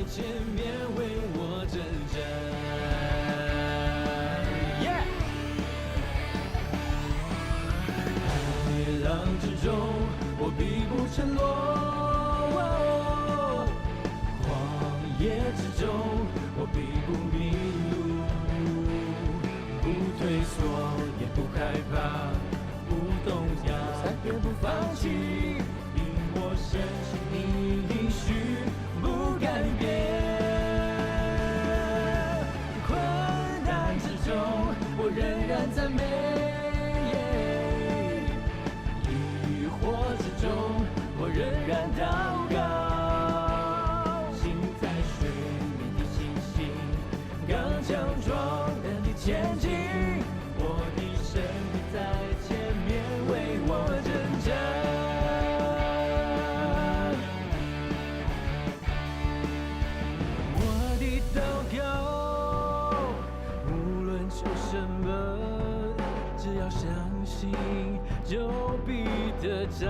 前面為我征戰。Yeah！海浪之中，我必不沉落；曠野之中，我必不迷路。不退縮，也不害怕，不動搖，也不放棄，因我深信你應許不改變。困難之中，我仍然讚美；疑惑之中，我仍然禱告。行在水面的信心，剛強壯膽的前進。我的神必在前面為我征戰。我的禱告，無論求什麼，只要相信，就必得著。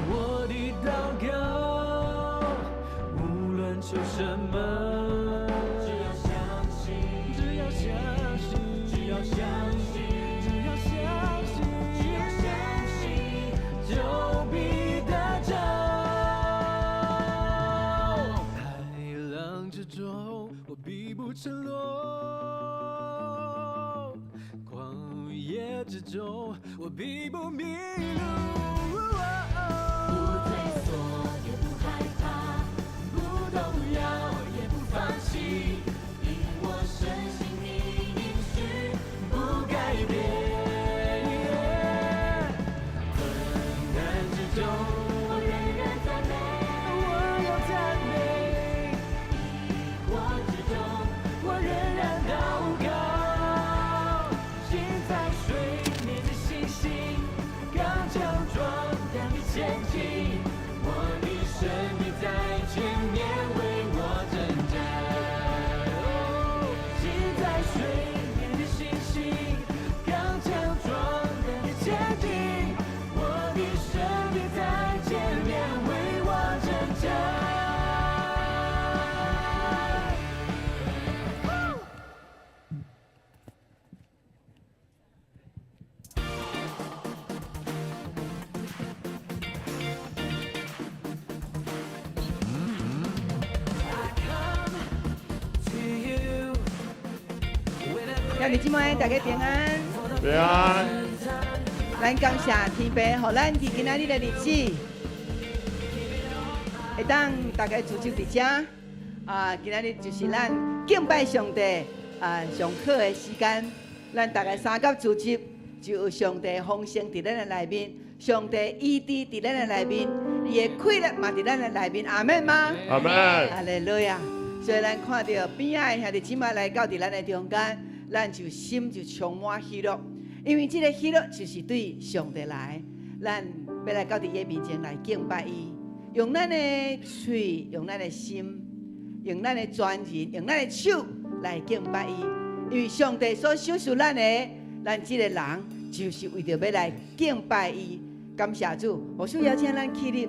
我的禱告，無論求什麼，只要相信，只要相信，只要相信，只要相信，只要相信，就必得著。海浪之中，我必不沉落；曠野之中，我必不迷路。不退縮，也不害怕，不動搖，也不放棄，因我深信你應許不改變。困難之中，我仍然讚美，我要讚美。疑惑之中，我仍然禱告。行在水面的信心，剛強壯膽的前進。我的神必在前面為我征戰。行在水面的信心，剛強壯膽的前進。我的神必在前面為我征戰。兄弟姊妹，大家平安。平安。咱感謝天父，予咱佇今仔日的日子，會當大家聚集佇遮。啊，今仔日就是咱敬拜上帝啊上好的時間。咱大家三甲聚集，就有上帝豐盛佇咱的內面，上帝醫治佇咱的內面，伊的氣力嘛佇咱的內面。阿們嗎？阿們。哈利路亞。所以咱看著邊仔的兄弟姊妹來到佇咱的中間，咱就心就充滿喜樂，因為這個喜樂就是對上帝來，咱欲來到佇伊面前來敬拜伊，用咱的喙，用咱的心，用咱的全人，用咱的手來敬拜伊。因為上帝所賞賜咱的，咱這個人就是為著欲來敬拜伊。感謝主，牧師邀請咱起立，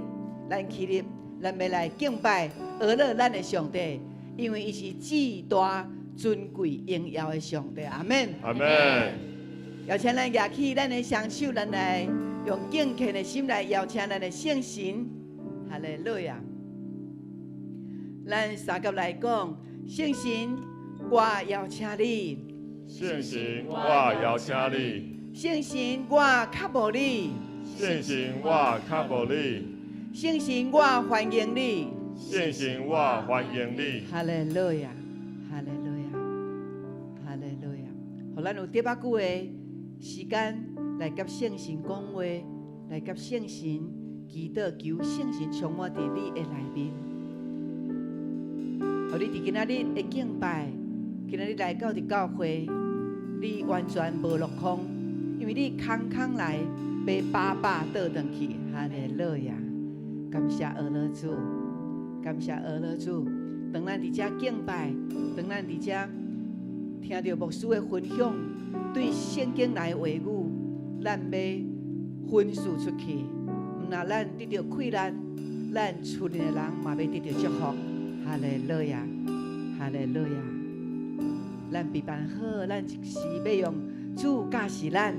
咱起立，咱欲來敬拜阿樂咱的上帝，因為伊是至大尊貴榮耀的上帝。阿們。阿們。邀請咱舉起咱的雙手，咱來用敬虔的心來邀請咱的聖神。哈利路亞！咱三佮來講，聖神，我邀請你。聖神，我邀請你。聖神，我渴慕你。聖神，我渴慕你。聖神，我歡迎你。聖神，我歡迎你。哈利路亞，哈利路亞，哈利路亞。予咱有淡薄仔久的時間來佮聖神講話，來佮聖神祈禱，求聖神充滿佇你的內面。予你佇今仔日的敬拜，今仔日來到佇教會，你完全無落空，因為你空空來，欲飽飽倒轉去。哈利路亞！感謝阿樂主，感謝阿樂主。當咱佇遮敬拜，當咱佇遮聽著牧師的分享，對聖經內的話語，咱欲分賜出去。毋若咱得著氣力，咱厝內的人嘛欲得著祝福。哈利路亞，哈利路亞。咱備辦好，咱一時欲用主教示咱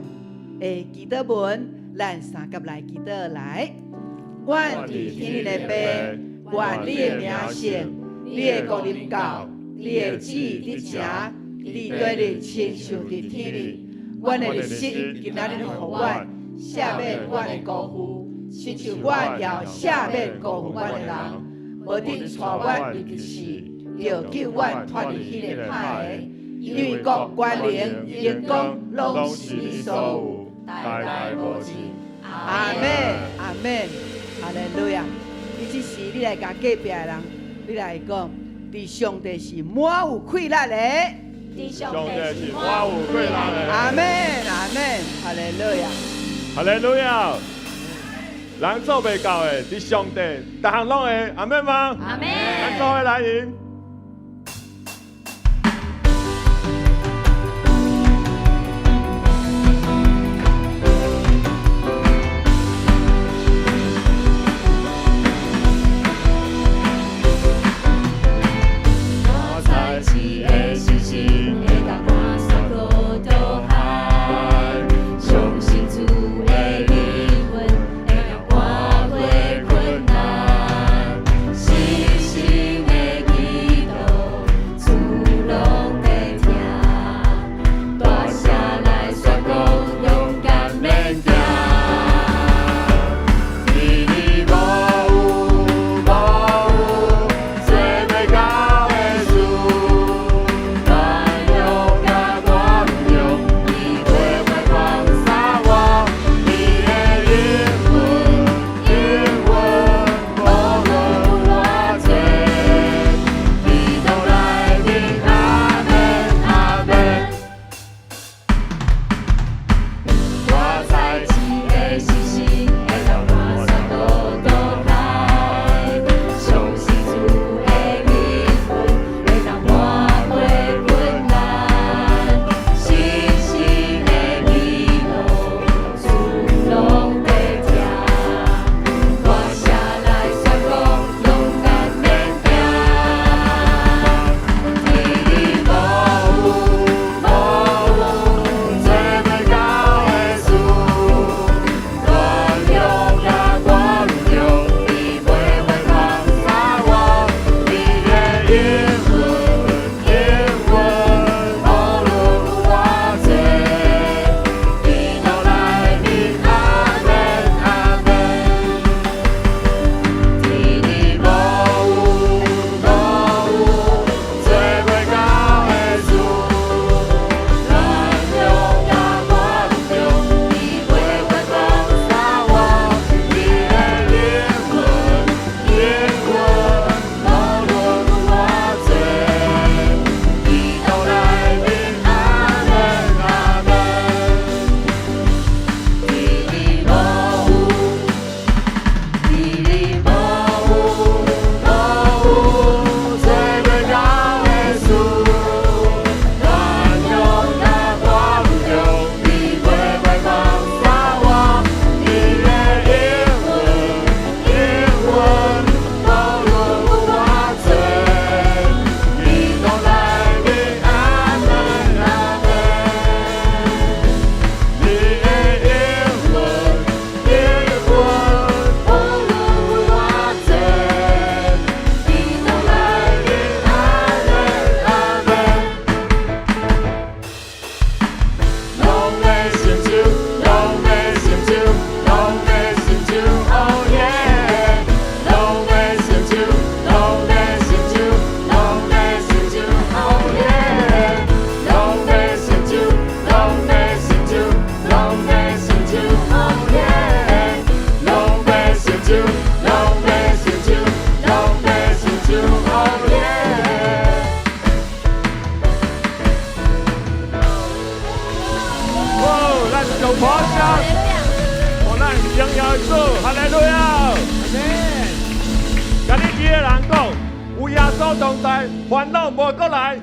的祈禱文，咱相佮來祈禱來。阮佇天頂的父，願你的名聖，你的國臨到，你的旨意得成，佇地裡親像佇天裡。阮的日食今仔日予阮，赦免阮的辜負，親像阮也赦免辜負阮的人，無得帶阮入去試，著救阮脫離彼个歹的。因為國、權能、榮光，攏是你所有，代代無盡。阿們，阿們，哈利路亞！你這時你來共隔壁的人，你來講，佇上帝是滿有氣力的。佇上帝是滿有氣力的。阿們，阿們，哈利路亞！哈利路亞！人做袂到的，佇上帝，逐項攏會，阿們嗎？阿們。咱做伙來吟。我早起的信心會當看山過倒海，相信主的應允會當看過困難，信心的祈禱主攏會聽，大聲來宣講勇敢免驚。佇你無有無有做袂到的事，軟弱佮我毋用，你袂袂放捨我，你的應允應允無論有偌濟，基督內面阿們阿們。我早起的信心會當看山過倒海，相信主的應允會當看過困難，信心的祈禱主攏會聽，大聲來宣講勇敢免驚。佇你無有無有做袂到的事，軟弱佮我毋用，你袂袂放捨我，你的應允應允無論有偌濟，基督內面阿們阿們。佇你無有無有做袂到的事，軟弱佮我毋用，你袂袂放捨我，你的應允應允無論有偌濟，基督內面阿們阿們。佇你無有，佇你無有無有做袂到的事，軟弱佮我毋用，你袂袂放捨我，你的應允應允無論有偌濟，基督內面阿們阿們。你的應允應允無論有偌濟，基督內面阿們阿們。攏會成就，攏會成就，攏會成就，oh yeah！攏會成就，攏會成就，攏會成就，oh yeah！攏會成就，攏會成就，攏會成就，oh yeah！攏會成就，攏會成就，攏會成就，oh yeah！哦，咱上破聲，予咱榮耀的主，哈利路亞！共你支的人講，有耶穌同在，煩惱無閣來。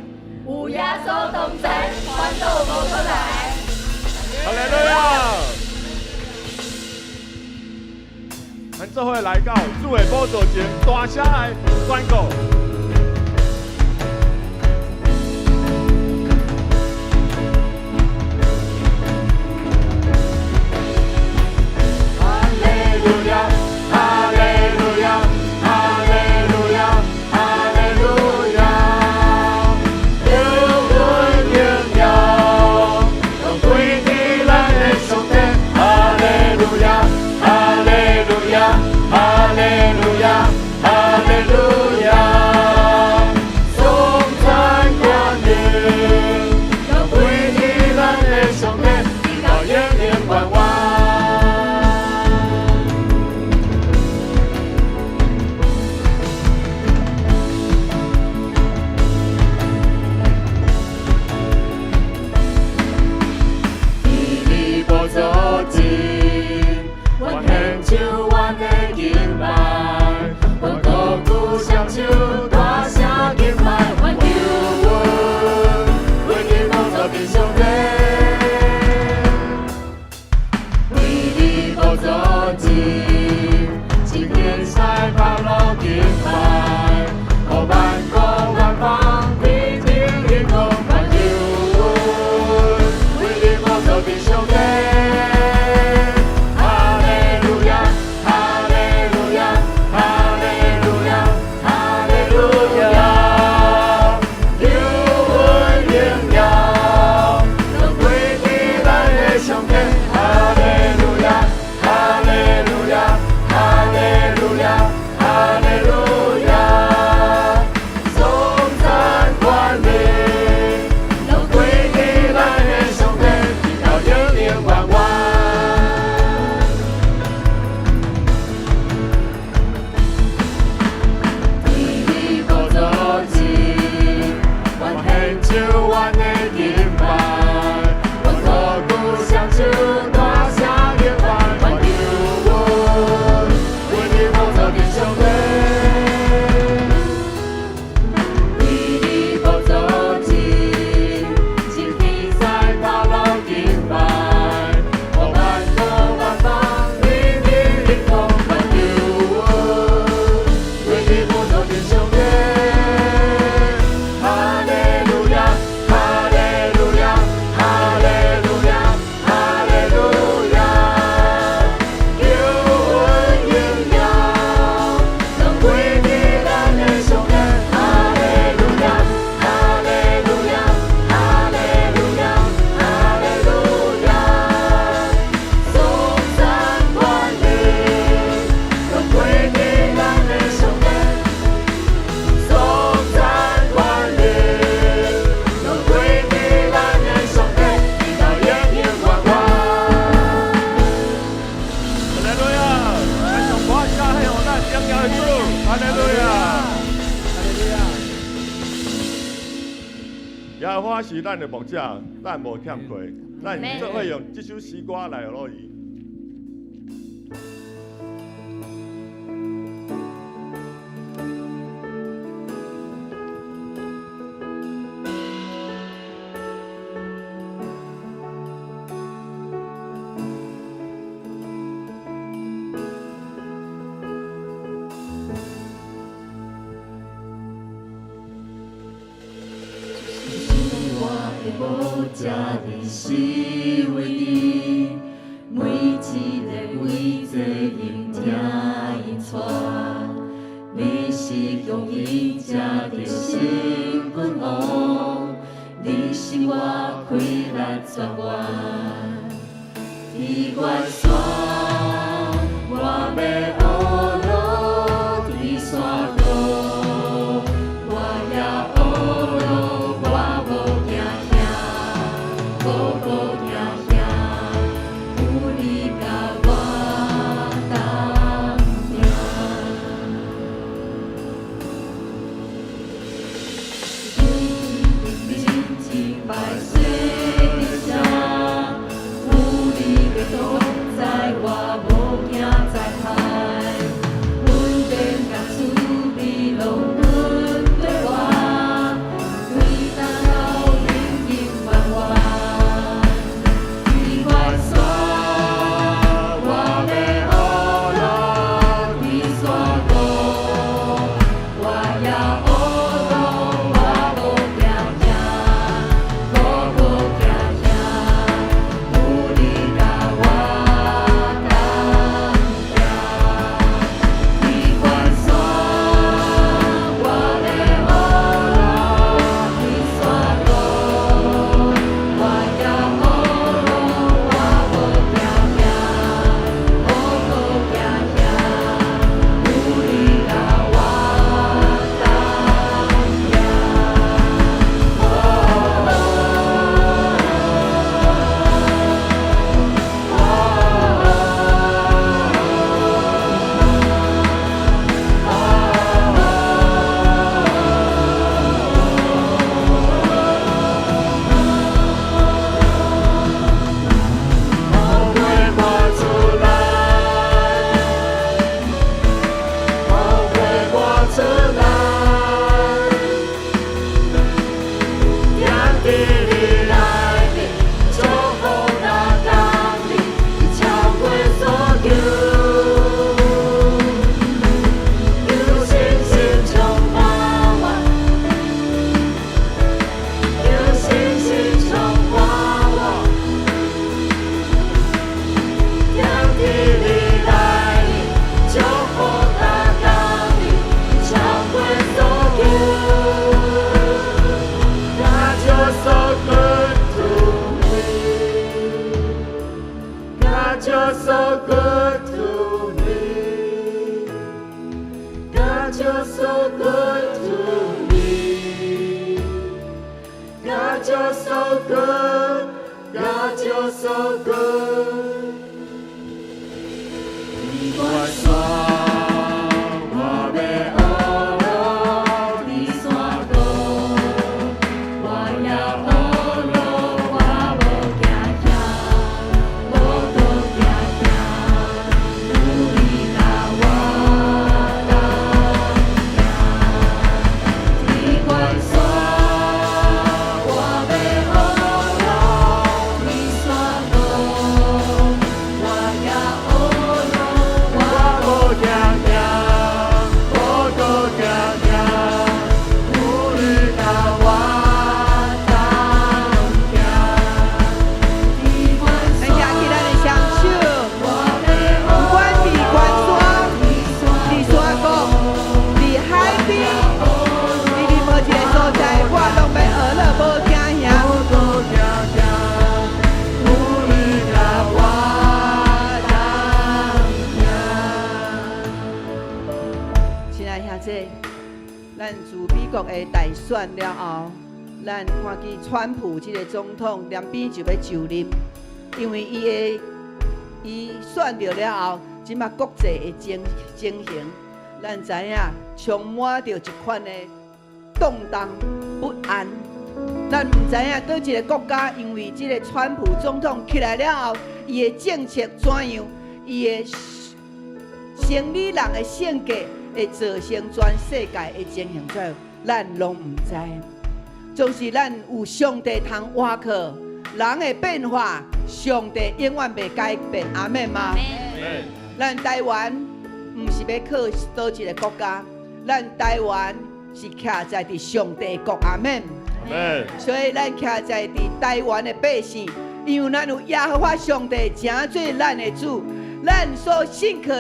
有耶穌同在，煩惱無閣來。哈利路亞！咱做伙來到主的寶座前，大聲來宣告。哈利路亞，哈利路亞，哈利路亞，哈利路亞，求阮榮耀，攏歸予咱的上帝。哈利路亞，哈利路亞，哈利路亞，哈利路亞，頌讚權能，攏歸予咱的上帝，直到永永遠遠。伫你寶座前，我獻上阮的敬拜，阮高舉雙手，大聲敬拜，願救阮，歸予寶座頂上帝。伫你寶座前，真天使拍鑼敬拜，予萬國萬邦齊齊應講，願救阮，歸予寶座頂上帝。哈利路亞，哈利路亞，哈利路亞，哈利路亞，求阮榮耀，攏歸予咱的上帝。哈利路亞，哈利路亞，哈利路亞，哈利路亞，頌讚權能，攏歸予咱的上帝，直到永永遠遠。伫你寶座前，我獻上阮的敬拜，阮高舉雙手，大聲敬拜，願救阮，歸予寶座頂上帝。伫你寶座前，真天使拍鑼敬拜，予萬國萬邦齊齊應講，願救阮，歸予寶座頂上帝。哈利路亞，哈利路亞，哈利路亞，哈利路亞，求阮榮耀，攏歸予咱的上帝。哈利路亞，哈利路亞，哈利路亞，哈利路亞，頌讚權能，攏歸予咱的上帝。頌讚權能，攏歸予咱的上帝，直到永永遠遠。哈利路亞，來上歌聲獻予咱榮耀的主，哈利路亞。哈利路亞。耶和華是咱的牧者，咱無欠缺。咱做伙用這首詩歌來學伊。主是我的牧者，你是位置，每一个位置𪜶聽𪜶帶，你是供應者的新君王，你是我氣力泉源，佇懸山我欲學路，佇山谷我也學路，我無驚嚇，我無驚嚇，有你佮我同行。真拜洗的聲，有你的同在，我 God, you're so good to me. God, you're so good. God, you're so good. 伫懸山，我欲學落佇山谷，我也學落，我無驚嚇，無閣驚嚇，有你佮我同行。佇懸山，我欲學落佇山谷，我也學落，我無驚嚇，無閣驚嚇，有你佮我同行。咱舉起咱的雙手，不管佇懸山、佇山谷、佇海邊、佇任何一个所在，我攏欲學樂無驚嚇。無閣驚嚇，有你佮我同行。親愛兄弟，咱自美國的大選了後，咱看見川普這个總統連邊就欲就任，因為伊的伊選著了後，這馬國際的情形，咱知影充滿著一款的動盪不安。咱毋知影佗一个國家，因為這个川普總統起來了後，伊的政策怎樣，伊的生理人的性格會造成全世界的情形怎樣，咱攏毋知。總是咱有上帝通倚靠，人會變化，上帝永遠袂改變。阿們嗎？咱台灣毋是欲靠佗一个國家，咱台灣是徛在佇上帝國。阿們。所以咱徛在佇台灣的百姓，因為咱有耶和華上帝成做咱的主，咱所信靠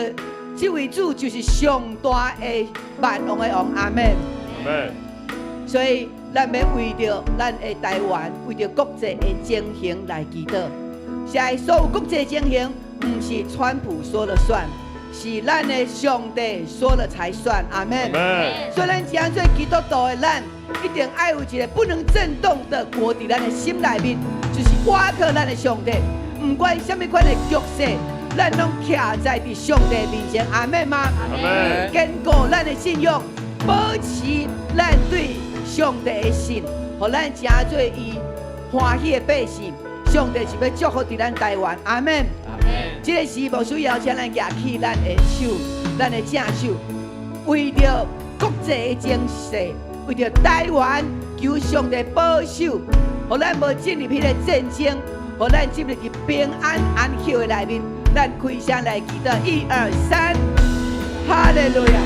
這位主就是上大的萬王的王。阿們。所以咱欲為著咱的台灣，為著國際的情形來祈禱。現在所有國際情形，毋是川普說了算，是咱的上帝說了才算。阿們。所以咱成做基督徒的咱，一定愛有一个不能震動的國佇咱的心內面，就是倚靠咱的上帝。毋管啥物款的局勢，咱攏徛在佇上帝面前。阿們嗎？堅固咱的信仰，保持咱對上帝的信，予咱成做伊歡喜的百姓。上帝是欲祝福佇咱台灣。阿們。這个時牧師邀請咱舉起咱的手，咱的正手，為著國際的情勢，為著台灣求上帝保守，予咱無進入彼个戰爭，予咱進入佇平安安息的內面。咱開聲來祈禱，一二三，哈利路亞，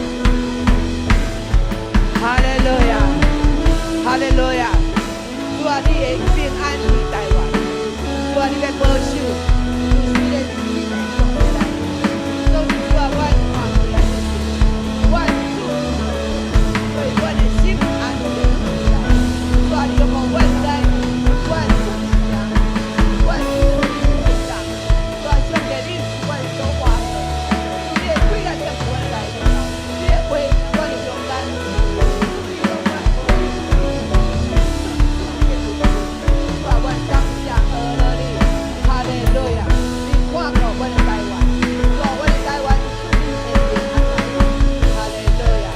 哈利路亞，哈利路亞。主啊，你的平安佇台灣，主啊，你欲保守，就是你的心的上帝來。所以主啊，阮看見阮主對阮的心安定起來。主啊，你予阮知，阮主是啥，阮主是啥。主啊，上帝，你是阮所倚靠，主你的氣力踮阮內面，你的話阮的中間，主你予阮主啊，阮感謝阿樂你，哈利路亞！你看顧阮的台灣，主啊，阮的台灣賜你的平安來，哈利路亞，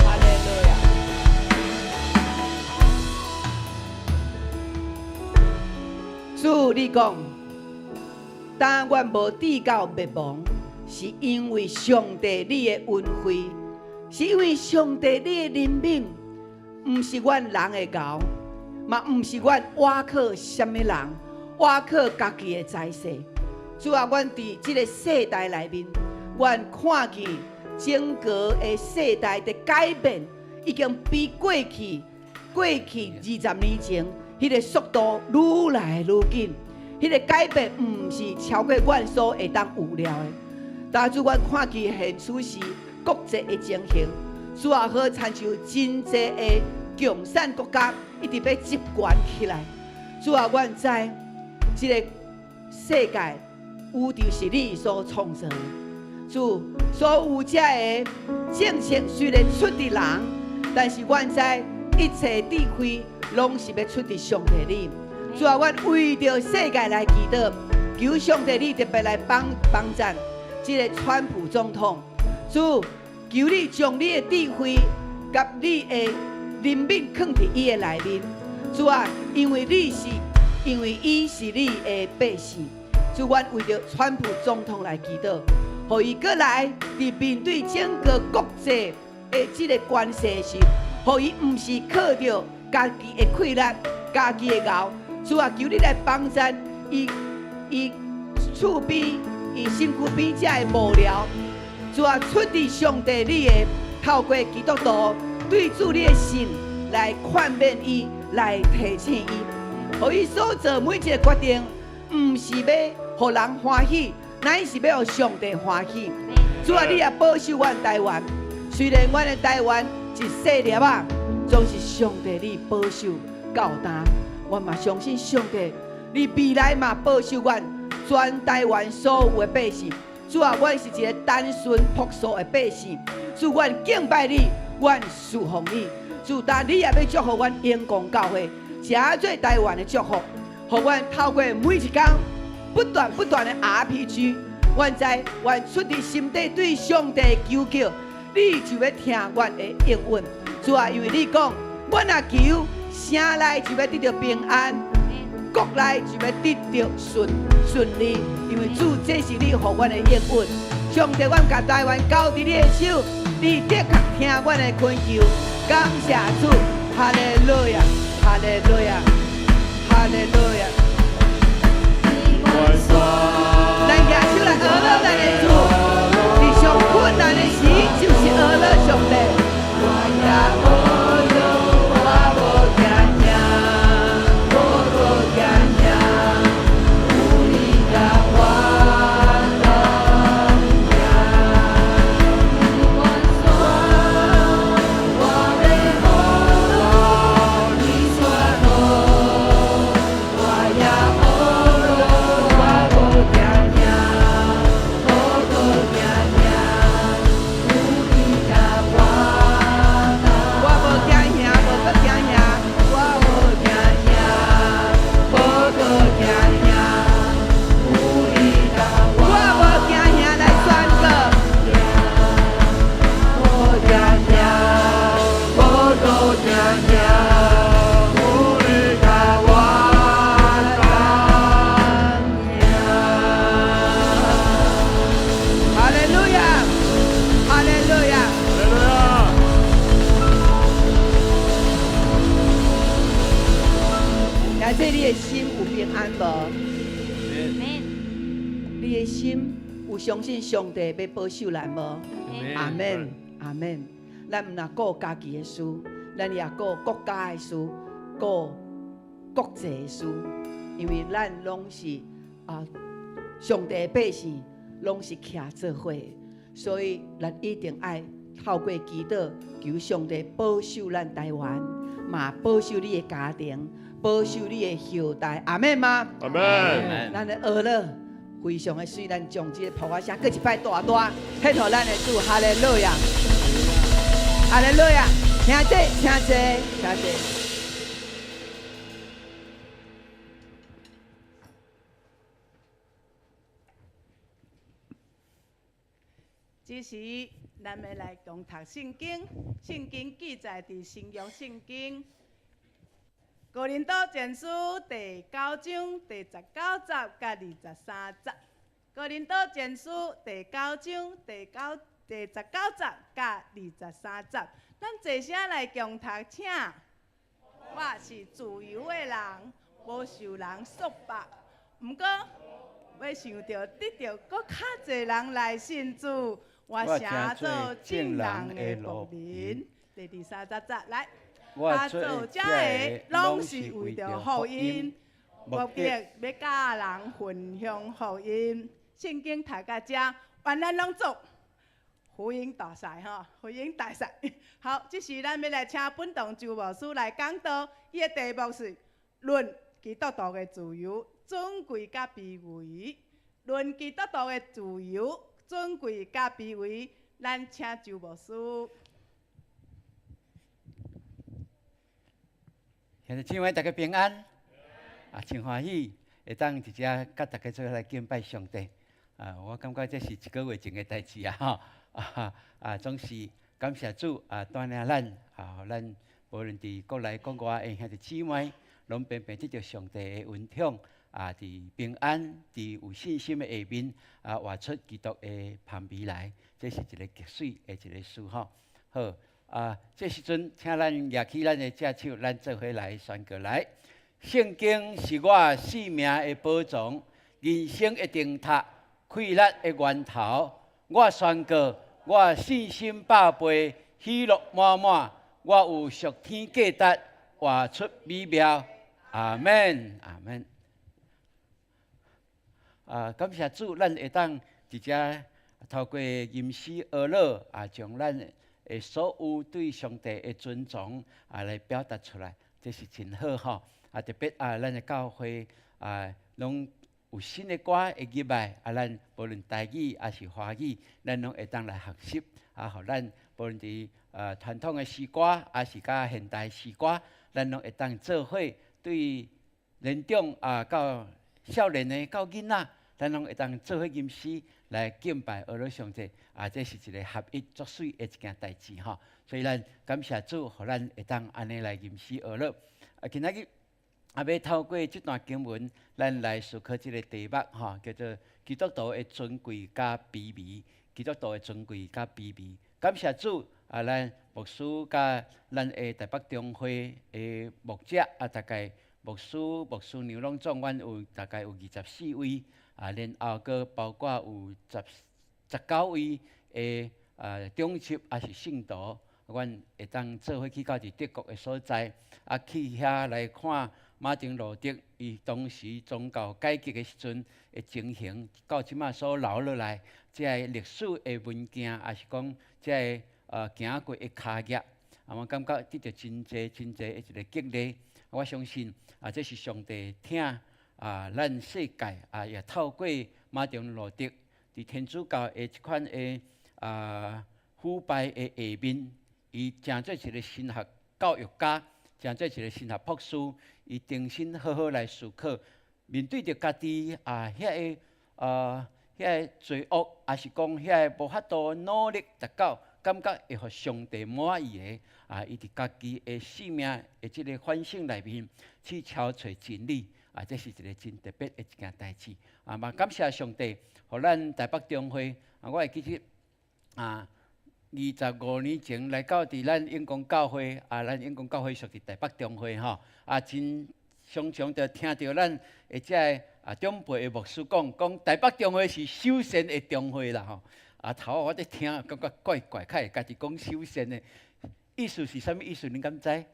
哈利路亞。主，你講，當阮無至到滅亡，是因為上帝你的恩惠，是因為上帝你的憐憫，毋是阮人的𠢕，嘛毋是阮倚靠啥物人，倚靠家己的才勢。主啊，阮佇這个世代內面，阮看見整個的世代的改變，已經比過去20年前，彼个速度愈來愈緊。彼个改變毋是超過阮所會當預料的。但主，阮看見現此時國際的情形，主啊，好親像真濟的共產國家一直欲集權起來。主啊，阮知這个世界宇宙是你所創造的，主，所有這个政策雖然出佇人，但是阮知一切智慧攏是欲出佇上帝你。主啊，阮為著世界來祈禱，求上帝你特別來幫幫贊這個川普總統。主，求你將你的智慧佮你的憐憫囥佇伊的內面。主啊，因為你是，因為伊是你的百姓。主，阮為著川普總統來祈禱，予伊閣來佇面對整個國際的這个關係時，予伊毋是靠著家己的氣力、家己的𠢕。主啊，求你來幫贊伊，伊厝邊、伊身軀邊遮的幕僚。主啊，出佇上帝你的透過基督徒對主你的信來勸勉伊，來提醒伊，予伊所做每一个決定，毋是欲予人歡喜，乃是欲予上帝歡喜。主啊，你也保守阮台灣，雖然阮的台灣一細粒仔，總是上帝你保守到今。我嘛相信上帝，你未來嘛保守阮全台灣所有的百姓。主啊，阮是一个單純樸素的百姓。主，阮敬拜你，阮侍奉你。主，但你也欲祝福阮榮光教會，誠做台灣的祝福，予阮透過每一工不斷不斷的 RPG，阮知阮出佇心底對上帝的求叫，你就欲聽阮的應允。主啊，因為你講，阮若求，城內就欲得著平安，國內就欲得著順順利，因為主，這是你予阮的應允。上帝，阮共台灣交佇你的手，你的確聽阮的懇求。感謝主，哈利路亞，哈利路亞，哈利路亞。咱舉手來阿樂咱的主，佇上困難的時，就是阿樂上帝。我也無路，我無驚嚇，無閣驚嚇，有你共我同行。我欲學你說好，我也學我無驚嚇，無閣驚嚇，有你共我同。我無驚嚇，無閣驚嚇，我無驚嚇，無閣驚嚇，有你共我。我無驚嚇來宣告。無驚嚇，無閣驚嚇，有你共我同行。哈利路亞，哈利路亞。哈利路亞。來，這你的心有平安無？你的心有相信上帝欲保守咱無？阿們，阿們。咱毋若顧家己的事，咱也顧國家的事，顧國際的事，因為咱攏是啊上帝的百姓，攏是徛做伙的，所以咱一定愛透過祈禱，求上帝保守咱台灣，嘛保守你的家庭，保守你的後代。阿們嗎？阿們。咱的阿樂非常的媠，咱將這个噗仔聲，閣一擺大大，獻予咱的主，哈利路亞，哈利路亞，請坐，請坐，請坐。這時，咱欲來共讀聖經。聖經記載佇新約聖經哥林多前書第九章第十九節佮23節。哥林多前書第九章第九第十九節佮23節，咱齊聲來共讀，請。我是自由的人，無受人束縛。毋過，欲想著得著閣較濟人來信主，我成做眾人的僕人。第23節來，我做這个攏是為著福音，目的欲佮人分享福音。聖經讀到遮，願咱攏做福音大使吼，福音大使。好，這時咱欲來請本堂周牧師來講道，伊的題目是論基督徒的自由、尊貴佮卑微。論基督徒的自由、尊貴佮卑微。咱請周牧師。兄弟姊妹，大家平安。啊，真歡喜會當佇遮佮大家做伙來敬拜上帝。啊，我感覺這是一個月前的代誌啊！吼，啊，總是感謝主啊，帶領咱啊，予咱無論佇國內國外的兄弟姊妹，攏平平得著上帝的恩寵啊，佇平安、佇有信心的下面啊，活出基督的芳味來，這是一个極媠的一个事吼。好啊，這時陣請咱舉起咱的隻手，咱做伙來宣告來。聖經是我性命的寶藏，人生的燈塔，氣力的源頭。我宣告，我信心百倍，喜樂滿滿。我有屬天價值，活出美妙。阿門，阿門。啊，感謝主，咱會當佇遮透過吟詩哀樂啊，將咱的所有對上帝的尊崇啊來表達出來，這是真好吼。啊，特別啊，咱的教會啊，攏有新的歌會入來，啊，咱無論台語抑是華語，咱攏會當來學習，啊，予咱無論佇傳統的詩歌，抑是佮現代詩歌，咱攏會當做伙對年長啊到少年的到囡仔，咱攏會當做伙吟詩來敬拜阿羅上帝，啊，這是一个合一足媠的一件代誌吼。所以咱感謝主，予咱會當按呢來吟詩哀樂。啊，今仔日啊，欲透過這段經文，咱來思考這个題目吼，叫做基督徒的尊貴佮卑微。基督徒的尊貴佮卑微。感謝主啊，咱牧師佮咱的台北中會的牧者啊，大概牧師、牧師娘攏總，阮有大概有24位啊，然後閣包括有19位的啊長執抑是聖徒，阮會當做伙去到佇德國的所在，啊去遐來看馬丁路德伊當時宗教改革的時陣的情形，到這馬所留落來，這个歷史的文件，抑是講這个行過的跤跡，啊，我感覺得著真濟真濟的一个激勵。我相信啊，這是上帝疼啊，咱世界啊，也透過馬丁路德佇天主教的這款的啊腐敗的下面，伊成做一个神學教育家，成做一个神學博士，伊重新好好來思考，面對著家己啊遐个啊遐个罪惡，抑是講遐个無法度努力達到，感覺會予上帝滿意的啊，伊佇家己的生命的這个反省內面去撨揣真理啊，這是一个真特別的一件代誌啊！嘛感謝上帝，予咱台北中會啊，我會記得啊，25年前來到佇咱永光教會啊，咱永光教會屬佇台北中會吼啊，真常常就聽著咱的這个啊長輩的牧師講，講台北中會是守善的中會啦吼。啊頭我佇聽，感覺怪怪，較會家己講守善的意思是啥物意思？恁敢知？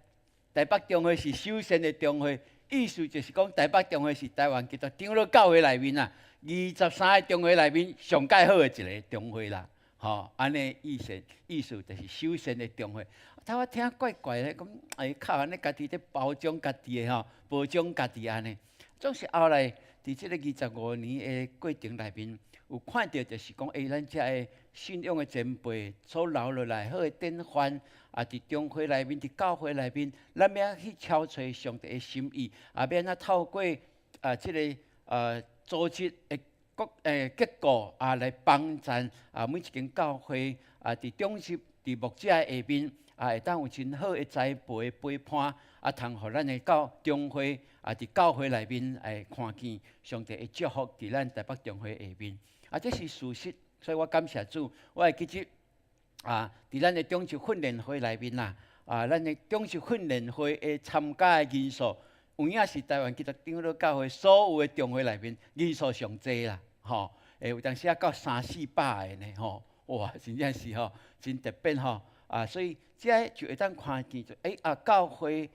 台北中會是守善的中會，意思就是講台北中會是台灣基督長老教會內面啊，23个中會內面上蓋好的一个中會啦。吼，按呢意思，意思就是守善的中會。頭我聽怪怪的，講哎靠，按呢家己咧包裝家己的吼，包裝家己按呢。總是後來佇這个25年的過程內面，有看著就是講，欸，咱遮个信仰的前輩所留落來好的典範，啊，佇中會內面，佇教會內面，咱欲按怎去撨揣上帝的心意，啊，欲按怎透過啊這个組織的各結構啊，來幫助啊每一間教會啊，佇長執、佇牧者下面啊，會當有真好的栽培陪伴，啊，通予咱的教中會啊，佇教會內面會看見上帝的祝福佇咱台北中會下面。啊，這是事實，所以我感謝主。我會記得啊，佇咱的長執訓練會內面啦，啊，咱的長執訓練會的參加的人數，有影是台灣基督長老教會所有的中會內面人數上濟啦，吼，欸，有當時啊到三四百个呢，吼，哇，真正是吼，真特別吼，啊，所以這就會當看見就，欸啊，教會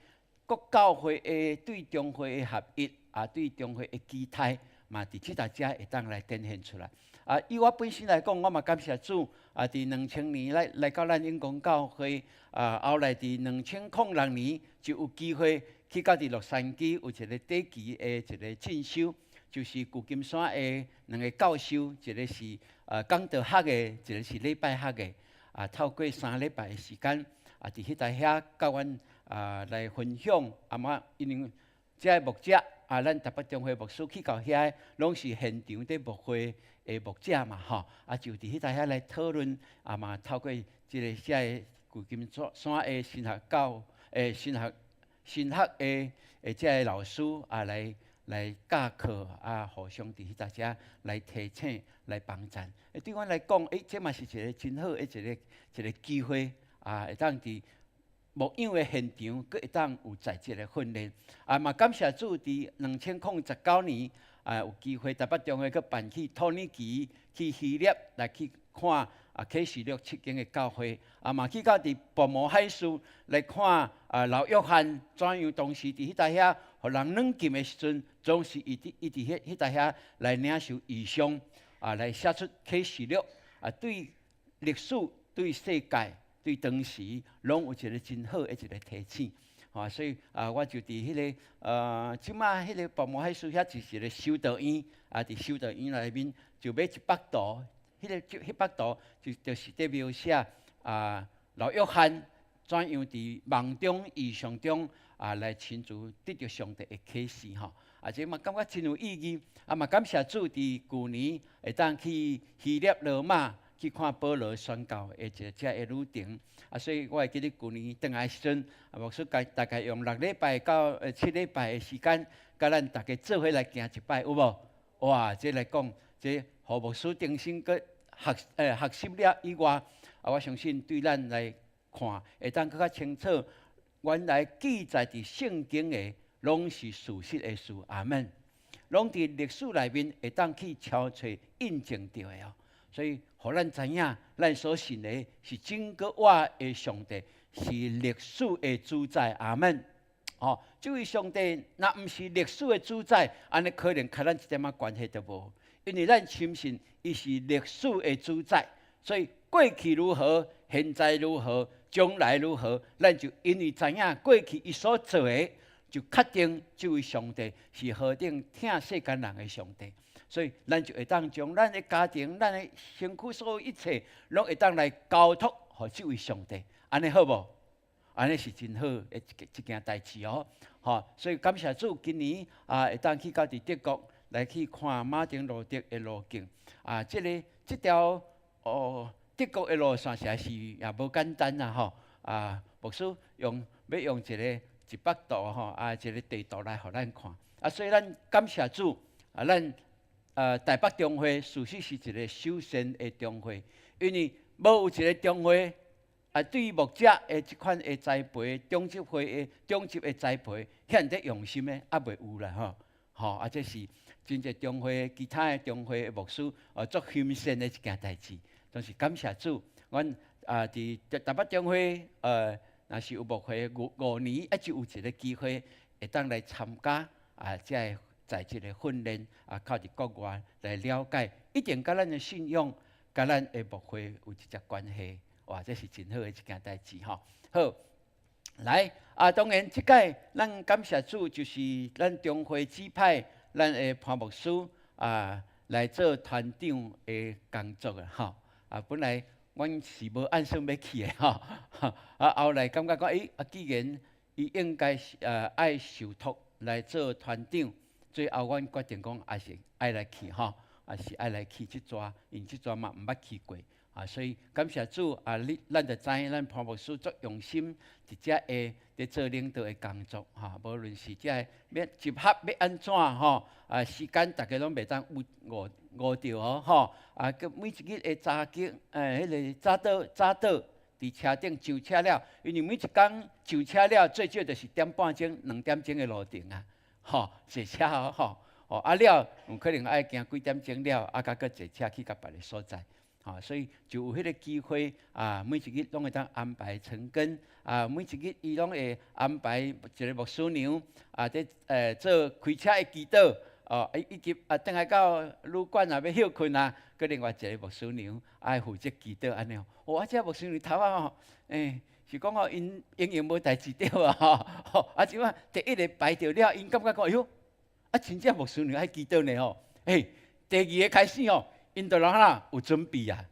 各教會的對中會的合一，啊，對中會的期待，嘛，佇這搭遮會當來展現出來。啊，以我本身來講，我嘛感謝主，啊，佇2000年來到咱永光教會，啊，後來佇2006年就有機會去到佇洛杉磯有一个短期的一个進修。就是舊金山的兩个教授，一个是講道學的，一个是禮拜學的。透過3禮拜的時間，佇彼台遐佮阮來分享。啊嘛，因為這个牧者啊，咱台北中會牧師去到遐，攏是現場佇牧會的牧者嘛吼。就佇彼台遐來討論，嘛透過這个遮个舊金山的神學教誒神學神學的的這个老師啊來教課啊，互相佇彼搭遮來提醒、來幫贊。對阮來講，這嘛是一个真好的一个機會啊，會當佇牧養的現場，閣會當有在職的訓練。嘛感謝主，佇2019年啊，有機會台北中會閣辦去土耳其、去希臘來去看啟示錄七間的教會。嘛去到佇拔摩海嶼來看老約翰怎樣當時佇彼搭遐，予人軟禁的時陣，總是伊佇彼搭遐來領受異象，來寫出啟示錄。對歷史、對世界、對當時，攏有一个真好的一个提醒。所以我就佇彼个這馬彼个拔摩海嶼遐就是一个修道院，佇修道院內面就買一幅圖，彼个就彼幅圖就是佇描寫老約翰怎樣佇夢中異象中來親自得著上帝的啟示吼。這嘛感覺真有意義。嘛感謝主，佇舊年會當去希臘羅馬去看保羅宣教的一个遮个旅程。所以我會記得舊年轉來的時陣，牧師大概用6禮拜到7禮拜的時間，佮咱逐家做伙來行一擺，有無？哇！這來講，這予牧師重新閣學習了以外，我相信對咱來看，會當閣較清楚，原來記載佇聖經的，攏是事實的事，阿門。攏佇歷史內面會當去抄揣印證著的哦。所以，予咱知影，咱所信的是整個活的上帝，是歷史的主宰，阿門。哦，這位上帝若毋是歷史的主宰，按呢可能佮咱一點仔關係都無。因為咱深信伊是歷史的主宰，所以過去如何，現在如何，將來如何，咱就因為知影過去伊所做的，就確定這位上帝是何等疼世間人的上帝。所以，咱就會當將咱的家庭、咱的身軀所有一切，攏會當來交託予這位上帝，按呢好無？按呢是真好的一件代誌哦。吼，所以感謝主，今年會當去到佇德國來去看馬丁路德的路徑。這个這條德國的路線實在是也無簡單啊！吼，牧師用欲用一幅圖吼，一个地圖來予咱看。所以咱感謝主，咱台北中會事實是一个守善的中會，因為無有一个中會對牧者的這款的栽培，長執會的長執的栽培，遐爾用心的，猶未有啦吼。吼，這是真濟中會其他的中會的牧師足欣羨的一件代誌，總是感謝主。阮佇台北中會若是有牧會五年，就有一个機會會當來參加這个在職的訓練，靠佇國外來了解，一定佮咱的信仰、佮咱的牧會有直接關係。哇，這是真好的一件代誌吼。好，來當然這擺咱感謝主，就是咱中會指派咱的潘牧師來做團長的工作啊吼。本來阮是無按算欲去的吼，後來感覺講，既然伊應該是愛受託來做團長，最後阮決定講，還是愛來去吼，還是愛來去這逝，因這逝嘛毋捌去過。所以感謝主啊！咱就知咱潘牧師足用心，佇遮會佇做領導的工作吼。無論是這个欲集合欲按怎吼，時間逐家攏袂當誤誤誤著哦吼。閣每一日的早起，彼个早早佇車頂上車了，因為每一工上車了，最少就是1點半鐘、2點鐘的路程啊，吼，坐車哦吼。哦，了有可能愛行幾點鐘了，才閣坐車去到別个所在。所以就有彼个機會啊，每一日攏會當安排晨更啊，每一日伊攏會安排一个牧師娘佇做開車的祈禱哦，以及轉來到旅館啊欲歇睏啊，閣另外一个牧師娘愛負責祈禱按呢。哦，這牧師娘頭仔吼，是講吼，𪜶永遠無代誌對啊吼，這馬第一个排著了，𪜶感覺講，哎喲，啊，真正牧師娘愛祈禱呢吼。嘿，第二个開始吼，𪜶就攏按怎有準備啊？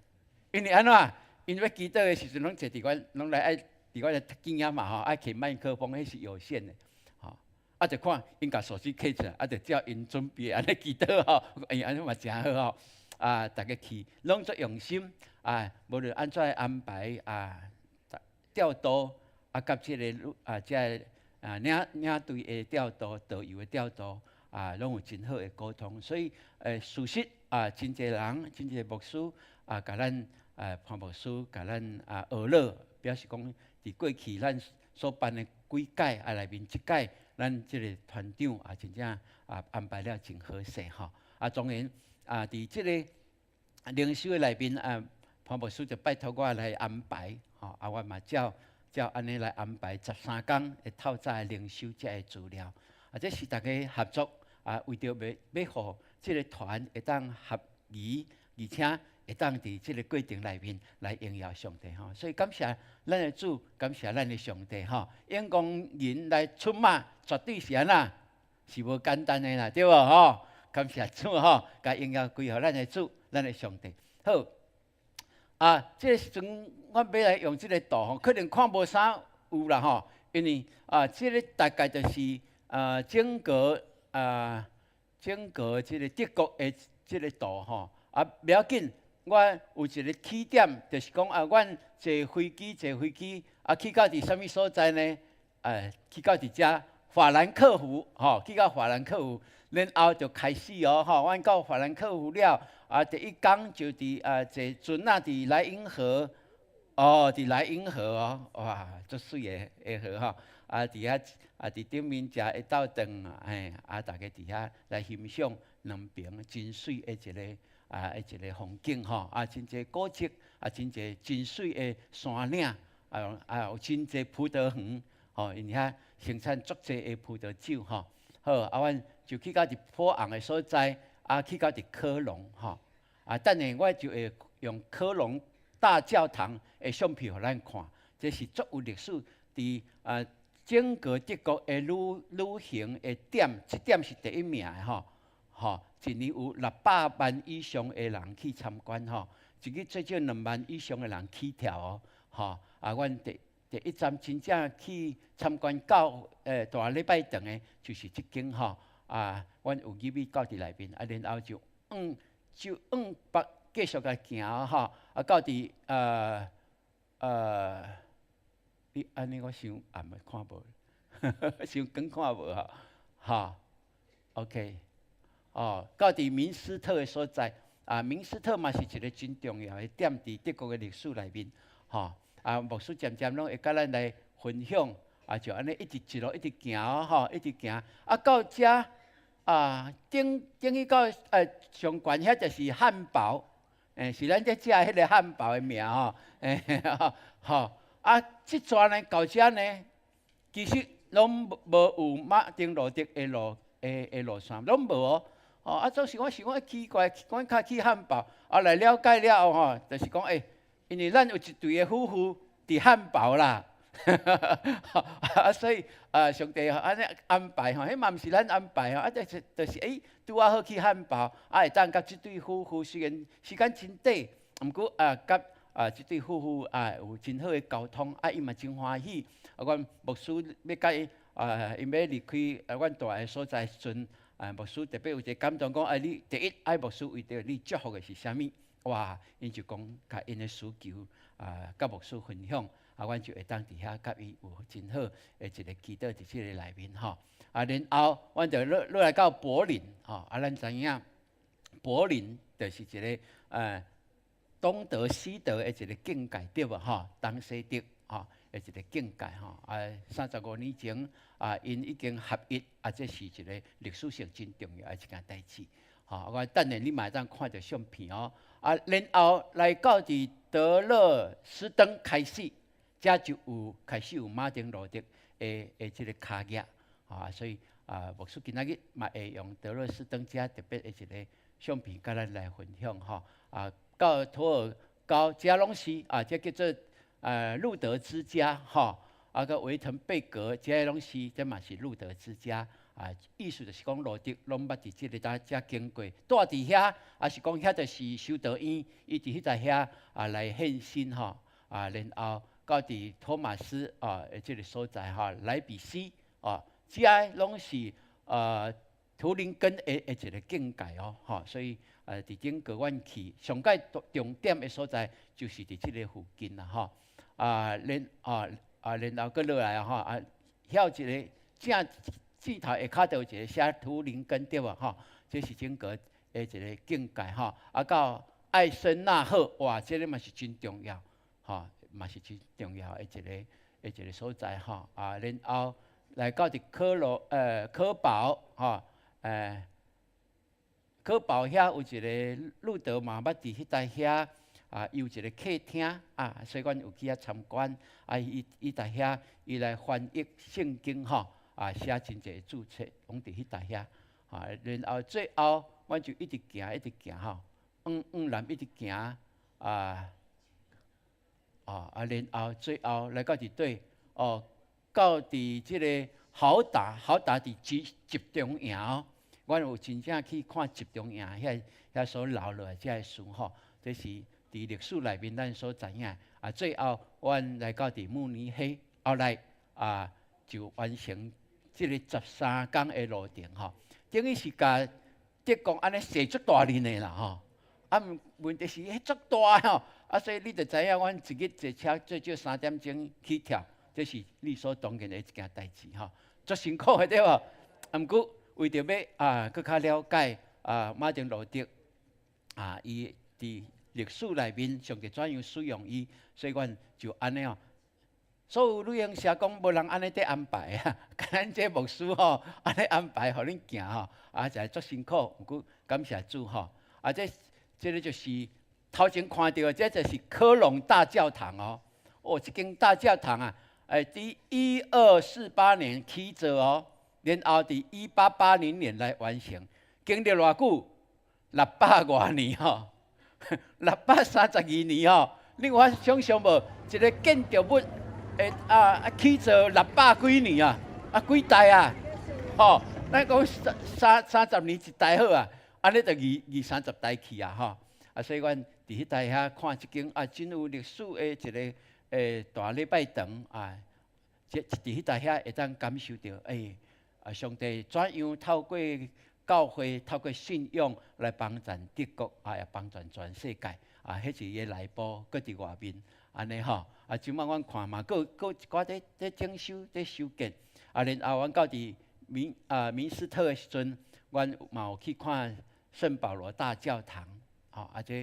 因為按怎？𪜶欲祈禱的時陣，攏坐佇阮，攏來愛佇阮的邊仔嘛吼，愛提麥克風，彼是有線的，吼。啊，就看𪜶共手機揢出來，啊，就照𪜶準備按呢祈禱吼，哎，按呢嘛誠好吼。啊，逐家去攏足用心啊，無論按怎安排啊，調度啊，佮這个啊，這个啊領隊的調度、導遊的調度啊，攏有真好的溝通。所以，事實啊，真濟人、真濟牧師啊，共咱潘牧師，共咱啊學樂，表示講佇過去咱所辦的幾屆啊內面，這屆咱這个團長啊，真正啊安排了真好勢吼。啊，當然啊，佇這个靈修的內面啊，潘牧師就拜託我來安排，吼啊，我嘛照照按呢來安排13工的透早的靈修這个資料。啊，這是逐家合作啊，為著欲欲予這个團會當合宜，而且會當佇這个過程內面來榮耀上帝吼。所以感謝咱的主，感謝咱的上帝吼。用工人來出馬，絕對是按怎？是無簡單的啦，對無吼？感謝主吼，共榮耀歸予咱的主，咱的上帝。好，啊，這个時陣我欲來用這个圖吼，可能看無啥有啦吼，因為啊，這个大概就是啊整個這个德國的這个圖吼。啊，袂要緊，我有一个起點，就是講啊，阮坐飛機坐飛機啊，去到佇啥物所在呢？去到佇遮法蘭克福吼，去到法蘭克福，然後就開始哦吼，阮到法蘭克福了，啊，第一工就佇啊坐船仔佇萊茵河，哦，佇萊茵河哦，哇，足媠的的河吼，啊，佇遐啊，佇頂面食一道頓，嘿，啊，逐家佇遐來欣賞兩爿真媠的一个啊，一个風景吼，啊，真濟古蹟，啊，真濟真媠的山嶺，啊啊，有真濟葡萄園，吼，𪜶遐生產足濟的葡萄酒吼。好，啊，阮就去到佇波昂的所在，啊，去到佇科隆吼。啊，等下我就會用科隆大教堂的相片予咱看，這是足有歷史，佇啊整個德國的旅行的點，這點是第一名的吼。吼，一年有600萬以上的人去參觀吼，一日最少2萬以上的人起跳哦，吼。啊，阮第一站真正去參觀到大禮拜堂的，就是這間吼。啊，阮有入去到佇內面，啊，然後就往北繼續來行吼，啊，到佇你按呢我傷暗的看無，傷光看無吼，吼，OK。哦，到佇明斯特的所在，啊，明斯特嘛是一个真重要的點，佇德國的歷史內面，吼，啊，牧師漸漸攏會佮咱來分享，啊，就按呢一直一路一直行吼，一直行，啊，到遮啊，頂頂去到上懸遐就是漢堡，是咱這食彼个漢堡的名吼，吼，啊，這逝呢到遮呢，其實攏無有馬丁路德的路線，攏無哦。哦，啊，總是我想講奇怪，阮較去漢堡，啊來了解了後吼，就是講因為咱有一對的夫婦佇漢堡啦，啊，所以啊，上帝按呢安排吼，彼嘛毋是咱安排吼，啊，就是拄仔好去漢堡，啊，會當佮這對夫婦雖然時間真短，毋過啊，佮啊這對夫婦啊有真好的溝通，啊，伊嘛真歡喜，啊，阮牧師欲共伊啊，𪜶欲離開啊，阮蹛的所在時陣。啊，牧師特別有一個感動，講啊，你第一愛牧師為著你祝福的是啥物？哇，𪜶就講共𪜶的需求啊，佮牧師分享，啊，阮就會當佇遐佮伊有真好的一個祈禱佇這个內面吼。啊，然後阮就落落來到柏林吼，啊，咱知影柏林就是一个東德西德的一個境界對無吼？東西德吼的一個境界吼。啊，35年前啊，𪜶已經合一，啊，這是一個歷史上真重要的一件代誌。吼，我等下你嘛會當看著相片哦。啊，然後來到佇德勒斯登開始，遮就有開始有馬丁路德的這個跤跡。啊，所以啊，牧師今仔日嘛會用德勒斯登遮特別的一個相片，佮咱來分享吼。啊，到托爾高遮攏是啊，這叫做路德之家吼。啊，閣維滕貝格，這攏是這嘛是路德之家。啊，意思就是講路德攏捌佇這个搭遮經過，住佇遐，抑是講遐就是修道院，伊佇彼搭遐啊來獻身吼，啊，然後到佇托馬斯啊，這个所在吼，萊比錫啊，這攏是圖林根的一个境界哦，吼，所以佇頂個阮去上蓋重點的所在就是佇這个附近啦，吼，啊，然啊啊，然後閣落來吼，啊，遐有一個正箭頭下跤就有一個寫圖林根對無吼？這是整個的一個境界吼。啊，到艾森納赫，哇，這个嘛是真重要，吼，嘛是真重要的一個所在吼。啊，然後來到佇科堡吼，科堡遐有一個路德嘛，捌佇彼搭遐啊，有一個客廳啊，所以阮有去遐參觀。啊，伊佇遐，伊來翻譯聖經吼。啊，寫真濟註冊，攏佇彼搭遐。啊，然後最後，阮就一直行，一直行吼，往南一直行，啊，哦，啊，然後最後來到佇佗，哦，到佇這个豪達，豪達佇集中營哦，阮有真正去看集中營遐所留落來這个事吼，這是佇歷史內面咱所知影。啊，最後阮來到佇慕尼黑，後來啊就完成這个13工的路程吼，等於是共德國按呢踅足大輪的啦吼。啊，問題是彼足大吼，啊，所以你就知影，阮一日坐車最少3點鐘起跳，這是理所當然的一件代誌吼，足辛苦的對無？啊，毋過為著欲啊，閣較了解啊，馬丁路德啊，伊佇歷史內面上帝怎樣使用伊，所以阮就按呢哦。所有旅行社講無人按呢佇安排啊，敢咱這牧師吼按呢安排，予恁行吼，啊，就足辛苦，毋過感謝主吼。啊，這个就是頭前看著的，這就是科隆大教堂哦。哦，這間大教堂啊，佇1248年起造哦，然後佇1880年來完成，經歷偌久？六百外年吼，632年吼。你有法想象無？一个建築物會啊起造六百幾年啊，啊幾代啊？吼，咱講三十年一代好啊，按呢就二三十代去啊，吼。啊，所以阮佇彼搭遐看這間啊，真有歷史的一个大禮拜堂啊，這佇彼搭遐會當感受著，啊，上帝怎樣透過教會、透過信仰來幫助德國，啊，也幫助全世界，啊，彼是伊的內部，閣佇外面，按呢吼，啊，這擺阮看嘛，閣閣一寡佇整修、佇修建，啊，然後阮到佇明斯特的時陣，阮嘛有去看聖保羅大教堂，吼，啊，這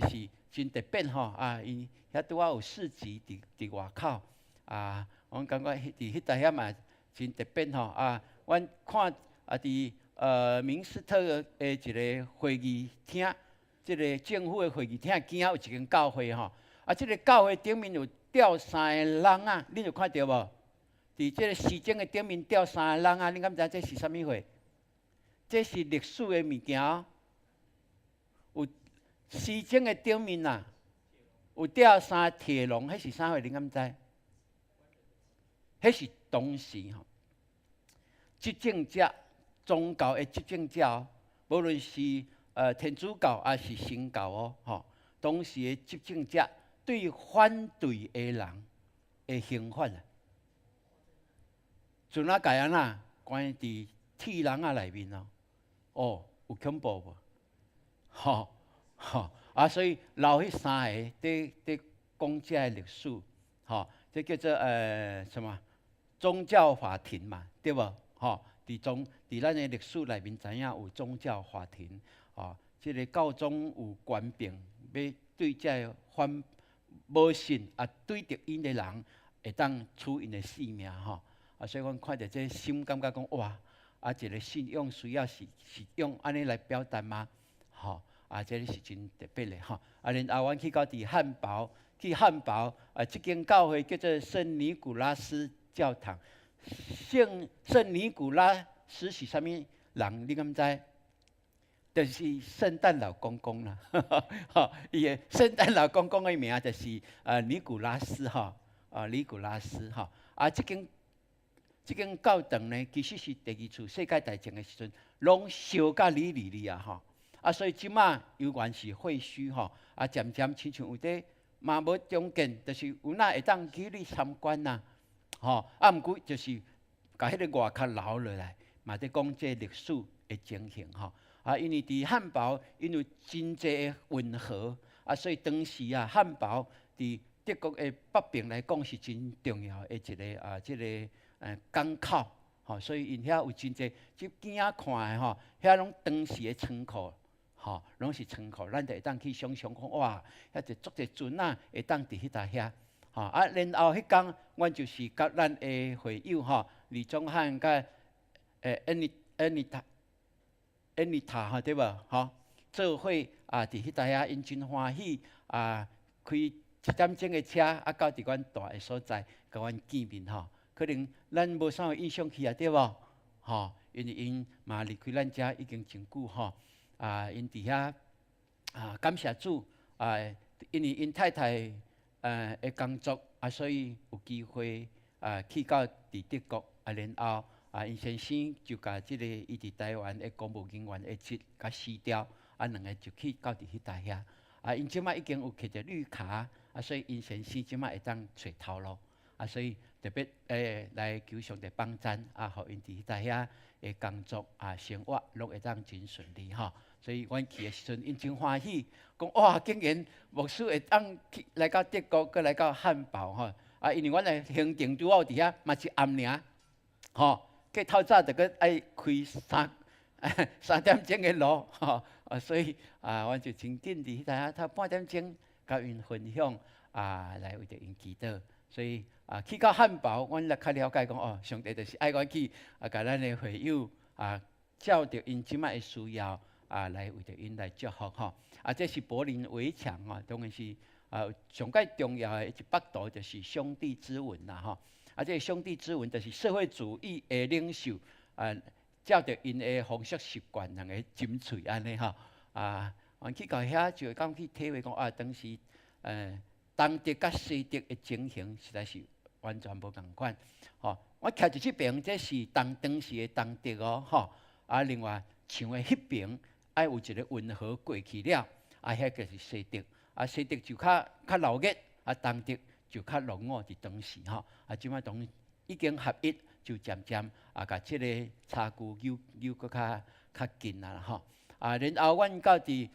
是真特別吼，啊，伊遐拄仔有市集佇外口，啊，阮感覺佇彼搭遐嘛真特別吼，啊，阮看啊佇明斯特的一个會議廳，這个政府的會議廳邊仔有一間教會吼，啊，這个教會頂面有吊三个籠仔，恁有看著無？佇這个時鐘的頂面吊三個籠仔，恁敢知這是啥物貨？這是歷史的物件哦。有時鐘的頂面啊，有吊三个鐵籠，彼是啥貨？恁敢知？彼是當時吼執政者、宗教的執政者，無論是天主教抑是新教哦，吼，當時的執政者對反對的人的刑罰啊，陣仔共按怎關佇鐵籠仔內面哦，哦，有恐怖無？吼吼啊！所以留彼三个佇講這个歷史，吼，這叫做什麼宗教法庭嘛，對無？吼，佇咱的歷史內面知影有宗教法庭，哦，這个教宗有權柄，欲對這个反無信啊對敵𪜶的人，會當取𪜶的性命吼。啊，所以阮看著這心感覺講哇，啊，一个信仰需要是用按呢來表達嗎？吼，啊，這个是真特別的吼。啊，然後阮去到佇漢堡，去漢堡啊，這間教會叫做聖尼古拉斯教堂。聖尼古拉斯是啥物人？你敢知？就是聖誕老公公啦。吼，伊的聖誕老公公的名就是尼古拉斯吼，啊，尼古拉斯吼。啊，這間這間教堂呢，其實是第二次世界大戰的時陣，攏燒甲離離離啊吼！啊，所以這馬猶原是廢墟吼，啊，漸漸親像有佇嘛無重建，就是有哪會當去你參觀啊，吼！啊，毋過就是共彼个外殼留落來，嘛佇講這歷史的情形吼。啊，因為佇漢堡，𪜶有真濟的運河，啊，所以當時啊，漢堡佇德國的北邊來講是真重要的一个啊，這个港口，吼，所以𪜶遐有真濟，這鏡仔看的吼，遐攏當時的倉庫，吼，攏是倉庫，咱就會當去想像講，哇，遐濟足濟船仔會當佇彼搭遐，吼，啊，然後彼工，阮就是佮咱的會友吼，李宗翰佮恩尼恩尼塔恩尼塔吼，對無？吼，做伙啊，佇彼搭遐，𪜶真歡喜啊，開一點鐘的車啊，到佇阮蹛的所在，共阮見面吼。可能咱無啥有印象去啊，對無？吼，因為𪜶嘛離開咱遮已經真久吼。啊，𪜶佇遐啊，感謝主啊，因為𪜶太太的工作啊，所以有機會啊去到佇德國啊，然後啊，𪜶先生就共這个伊佇台灣的公務人員的職共辭掉，啊，兩个就去到佇彼搭遐。啊，𪜶這馬已經有摕著綠卡，啊，所以𪜶先生這馬會當揣頭路，啊，所以特別來求上帝幫贊，啊，予𪜶佇彼搭遐的工作啊生活攏會當真順利吼。所以阮去的時陣，𪜶真歡喜，講哇，竟然牧師會當去來到德國，閣來到漢堡吼。啊，因為阮的行程拄好佇遐嘛一暗爾，吼，過透早就閣愛開3點鐘的路，吼，啊，所以啊，阮就真緊佇彼搭遐，頭半點鐘共𪜶分享啊，來為著𪜶祈禱。所以啊，去到漢堡，阮來較了解講哦，上帝就是愛阮去啊，共咱的會友啊，照著𪜶這擺的需要啊，來為著𪜶來祝福吼。啊，這是柏林圍牆吼，當然是啊，上蓋重要的一幅圖就是兄弟之吻啦吼。啊，這个兄弟之吻就是社會主義的領袖啊，照著𪜶的風俗習慣，兩個親喙按呢吼。啊，阮去到遐就會當去體會講啊，當時東德佮西德的情形實在是完全無仝款。吼，我徛佇這邊，這是當時的東德哦，吼。啊，另外牆的彼邊愛有一个運河過去了，啊，彼个是西德。啊，西德就較較鬧熱，啊，東德就較落伍佇當時吼。啊，這擺當已經合一，就漸漸啊，共這个差距扭扭閣較較近啊吼。啊，然後阮到佇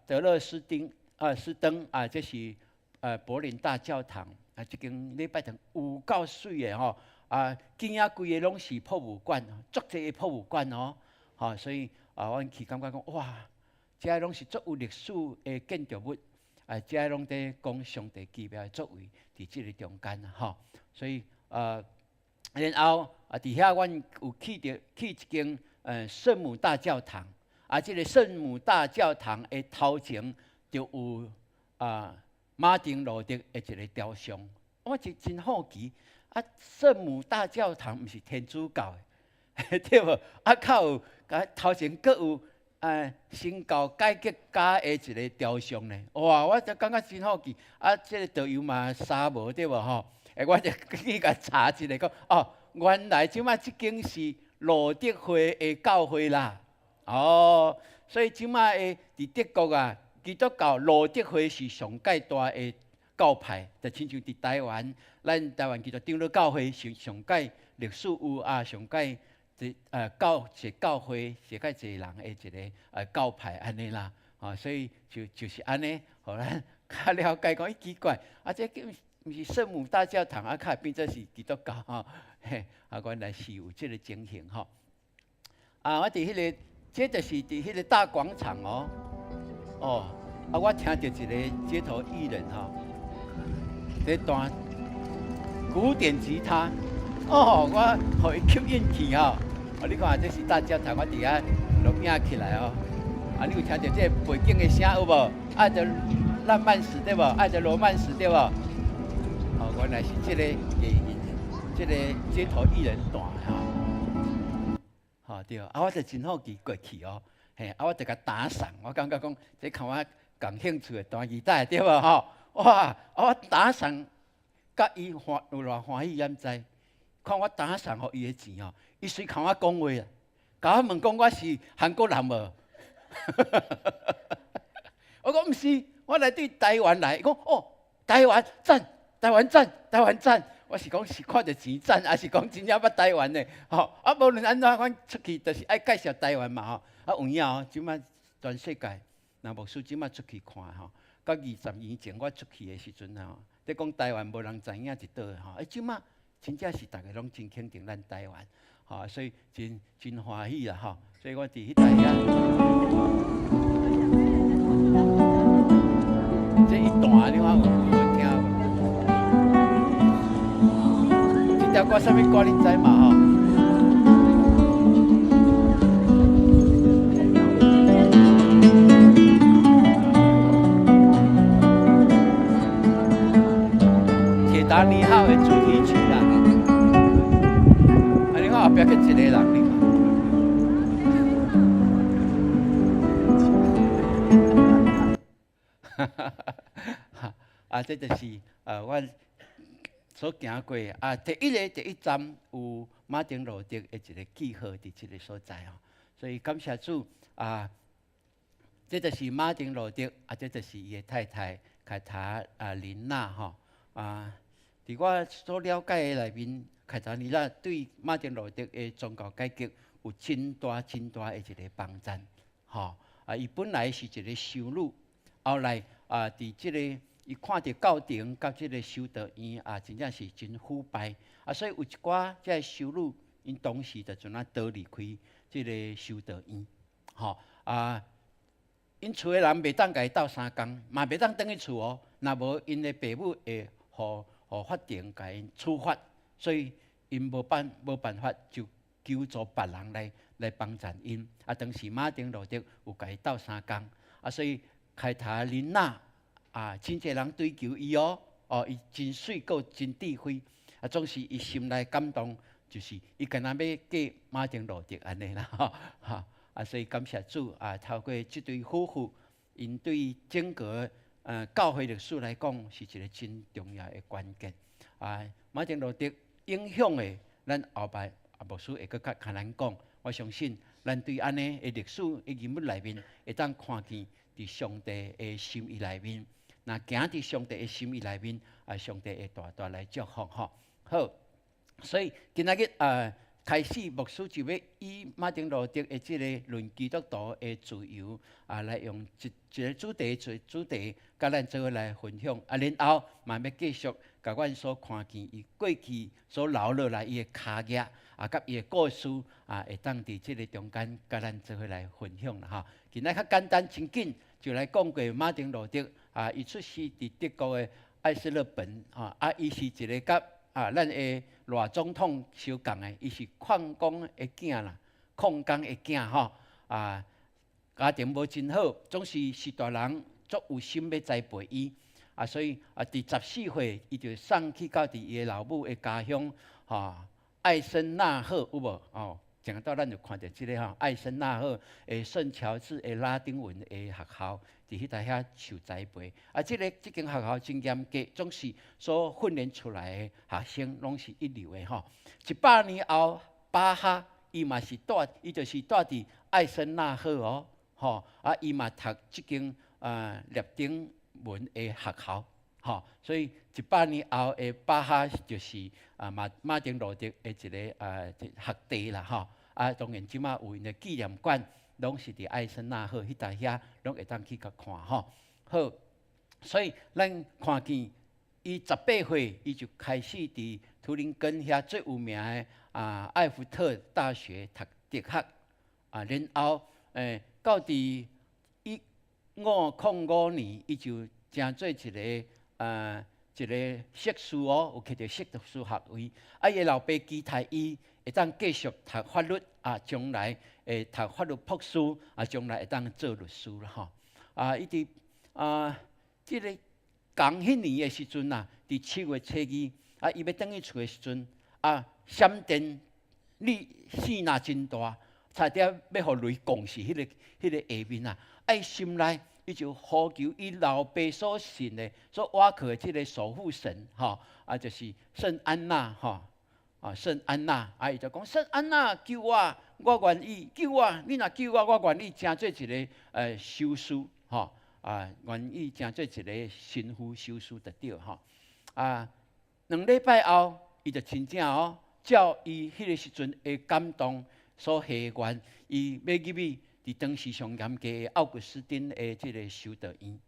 德勒斯丁啊斯登啊，這是柏林大教堂啊，這間禮拜堂有夠媠的吼。啊，鏡仔規个攏是博物館，足濟个博物館哦。吼，所以啊，阮去感覺講哇，這攏是足有歷史的建築物，啊，這攏佇講上帝奇妙的作為佇這个中間吼。所以然後啊，佇遐阮有去著去一間聖母大教堂，啊，這个聖母大教堂的頭前就有啊馬丁路德的一个雕像，我就真好奇，啊，聖母大教堂毋是天主教的，對無？啊，較有共頭前閣有新教改革家的一个雕像呢。哇，我就感覺真好奇。啊，這个導遊嘛衫無對無吼？我就去共查一下，講哦，原來這擺這間是路德會的教會啦。哦，所以這擺的佇德國啊，基督教路德會是上蓋大的教派，就親像佇台灣，咱台灣基督長老教會是上蓋歷史有啊，上蓋這教一教會上蓋濟人的一个教派按呢啦，啊，所以就是按呢，予咱較了解講，伊奇怪，啊，這毋是聖母大教堂啊，較變做是基督教吼，嘿，啊，原來是有這个情形吼。啊，我佇彼个，這就是佇彼个大廣場哦，哦，啊，我聽著一个街頭藝人吼，佇彈古典吉他，哦，我予伊吸引去吼，哦，你看這是大教堂，我佇遐錄影起來哦，啊，你有聽著這個背景的聲有無？愛的浪漫史對無？愛的羅曼史對無？哦，原來是這个藝人，這个街頭藝人彈吼，吼對，啊，我就真好奇過去哦，嘿，啊，我就共打賞，我感覺講這較我共興趣的彈吉他對無吼？哇，啊，我打賞，佮伊歡有偌歡喜，敢知？看我當送予伊的錢吼，伊隨共我講話啊，共我問講我是韓國人無？我講毋是，我來對台灣來。伊講哦，台灣讚，台灣讚，台灣讚。我是講是看著錢讚，抑是講真正捌台灣的？吼啊，無論按怎，阮出去就是愛介紹台灣嘛吼。啊，有影哦，這擺全世界，若牧師這擺出去看吼，佮20年前我出去的時陣吼，咧講台灣無人知影佇佗吼。欸，這擺真正是逐个攏真肯定咱台灣，吼，所以真真歡喜啦吼。所以我佇彼台遐，這一段你看有無聽無？這條歌啥物歌恁知嘛吼？鐵達尼號的主題曲啦。啊，你看後壁閣一個人，你看。啊，這就是阮所行過啊，第一个第一站有馬丁路德的一个記號佇這个所在吼，所以感謝主啊，這就是馬丁路德啊，這就是伊的太太凱塔啊琳娜吼啊，佇我所了解的內面，凱塔琳娜對馬丁路德的宗教改革有真大真大的一个幫贊吼啊，伊本來是一个修女，後來啊，佇這个伊看著教廷佮這个修道院啊，真正是真腐敗啊，所以有一寡這个修女，𪜶當時就怎啊逃離開這个修道院，吼啊，𪜶厝的人袂當共伊鬥相共，嘛袂當轉去厝哦，若無𪜶的爸母會予予法庭共𪜶處罰，所以𪜶無辦法就求助別人來幫贊𪜶。啊，當時馬丁路德有共伊鬥相共，啊，所以凱塔琳娜。啊，真濟人追求伊哦，哦，伊真媠，閣真智慧，啊，總是伊心內感動，就是伊敢若欲嫁馬丁路德按呢啦，吼，哈，啊，所以感謝主啊，透過這對夫婦，𪜶對整個教會歷史來講，是一个真重要的關鍵。啊，馬丁路德影響的，咱後擺啊牧師會閣較較咱講。我相信，咱對按呢的歷史的人物內面，會當看見佇上帝的心意內面。若行佇上帝的心意內面，啊，上帝會大大來祝福吼。好，所以今仔日啊，開始牧師就欲以馬丁路德的這个論基督徒的自由啊，來用一一个主題做主題，佮咱做伙來分享。啊，然後嘛欲繼續共阮所看見伊過去所留落來伊的跤跡啊，佮伊的故事啊，會當佇這个中間佮咱做伙來分享啦吼。今仔較簡單，真緊就來講過馬丁路德。啊，伊出世佇德國的艾斯勒本，吼，啊，伊是一个佮啊，咱的賴總統相仝的，伊是礦工的囝啦，礦工的囝吼，啊，家庭無真好，總是是大人足有心欲栽培伊，啊，所以啊，佇14歲，伊就送去到佇伊的老母的家鄉，吼，艾森納赫有無？哦。前下晝咱就看著這个吼，艾森納赫的聖喬治的拉丁文的學校，佇彼搭遐受栽培。啊，這个這間學校真嚴格，總是所訓練出來的學生攏是一流的吼。100年後，巴哈伊嘛是蹛，伊就是蹛佇艾森納赫哦，吼啊，伊嘛讀這間啊拉丁文的學校，吼，所以100年後的巴哈就是啊馬丁路德的一个啊學弟啦，吼啊，當然這馬有𪜶的紀念館，攏是佇艾森納赫彼搭遐，攏會當去共看吼。好，所以咱看見伊18歲，伊就開始佇圖林根遐最有名的啊艾福特大學讀哲學啊，然後到佇1505年，伊就成做一个碩士哦，有摕著碩士學位。啊，伊的老爸期待伊會當繼續讀法律啊，將來會讀法律博士啊，將來會當做律師啦吼。啊，伊佇啊，這个仝彼年的時陣啊，佇7月初2，啊，伊欲轉去厝的時陣，啊，閃電力勢若真大，差點欲予雷摃死彼个下面啊！啊，伊心內伊就呼求伊老爸所信的、所倚靠的這个守護神，吼，啊，就是聖安娜，吼，啊，聖安娜，啊，伊就講聖安娜救我，我願意救我，你若救我，我願意成做一个修士，吼，啊，願意成做一个神父修士就對吼。啊，2禮拜後，伊就真正哦，照伊彼个時陣的感動所許願，伊欲入去佇當時上嚴格的奧古斯丁的這个修道院，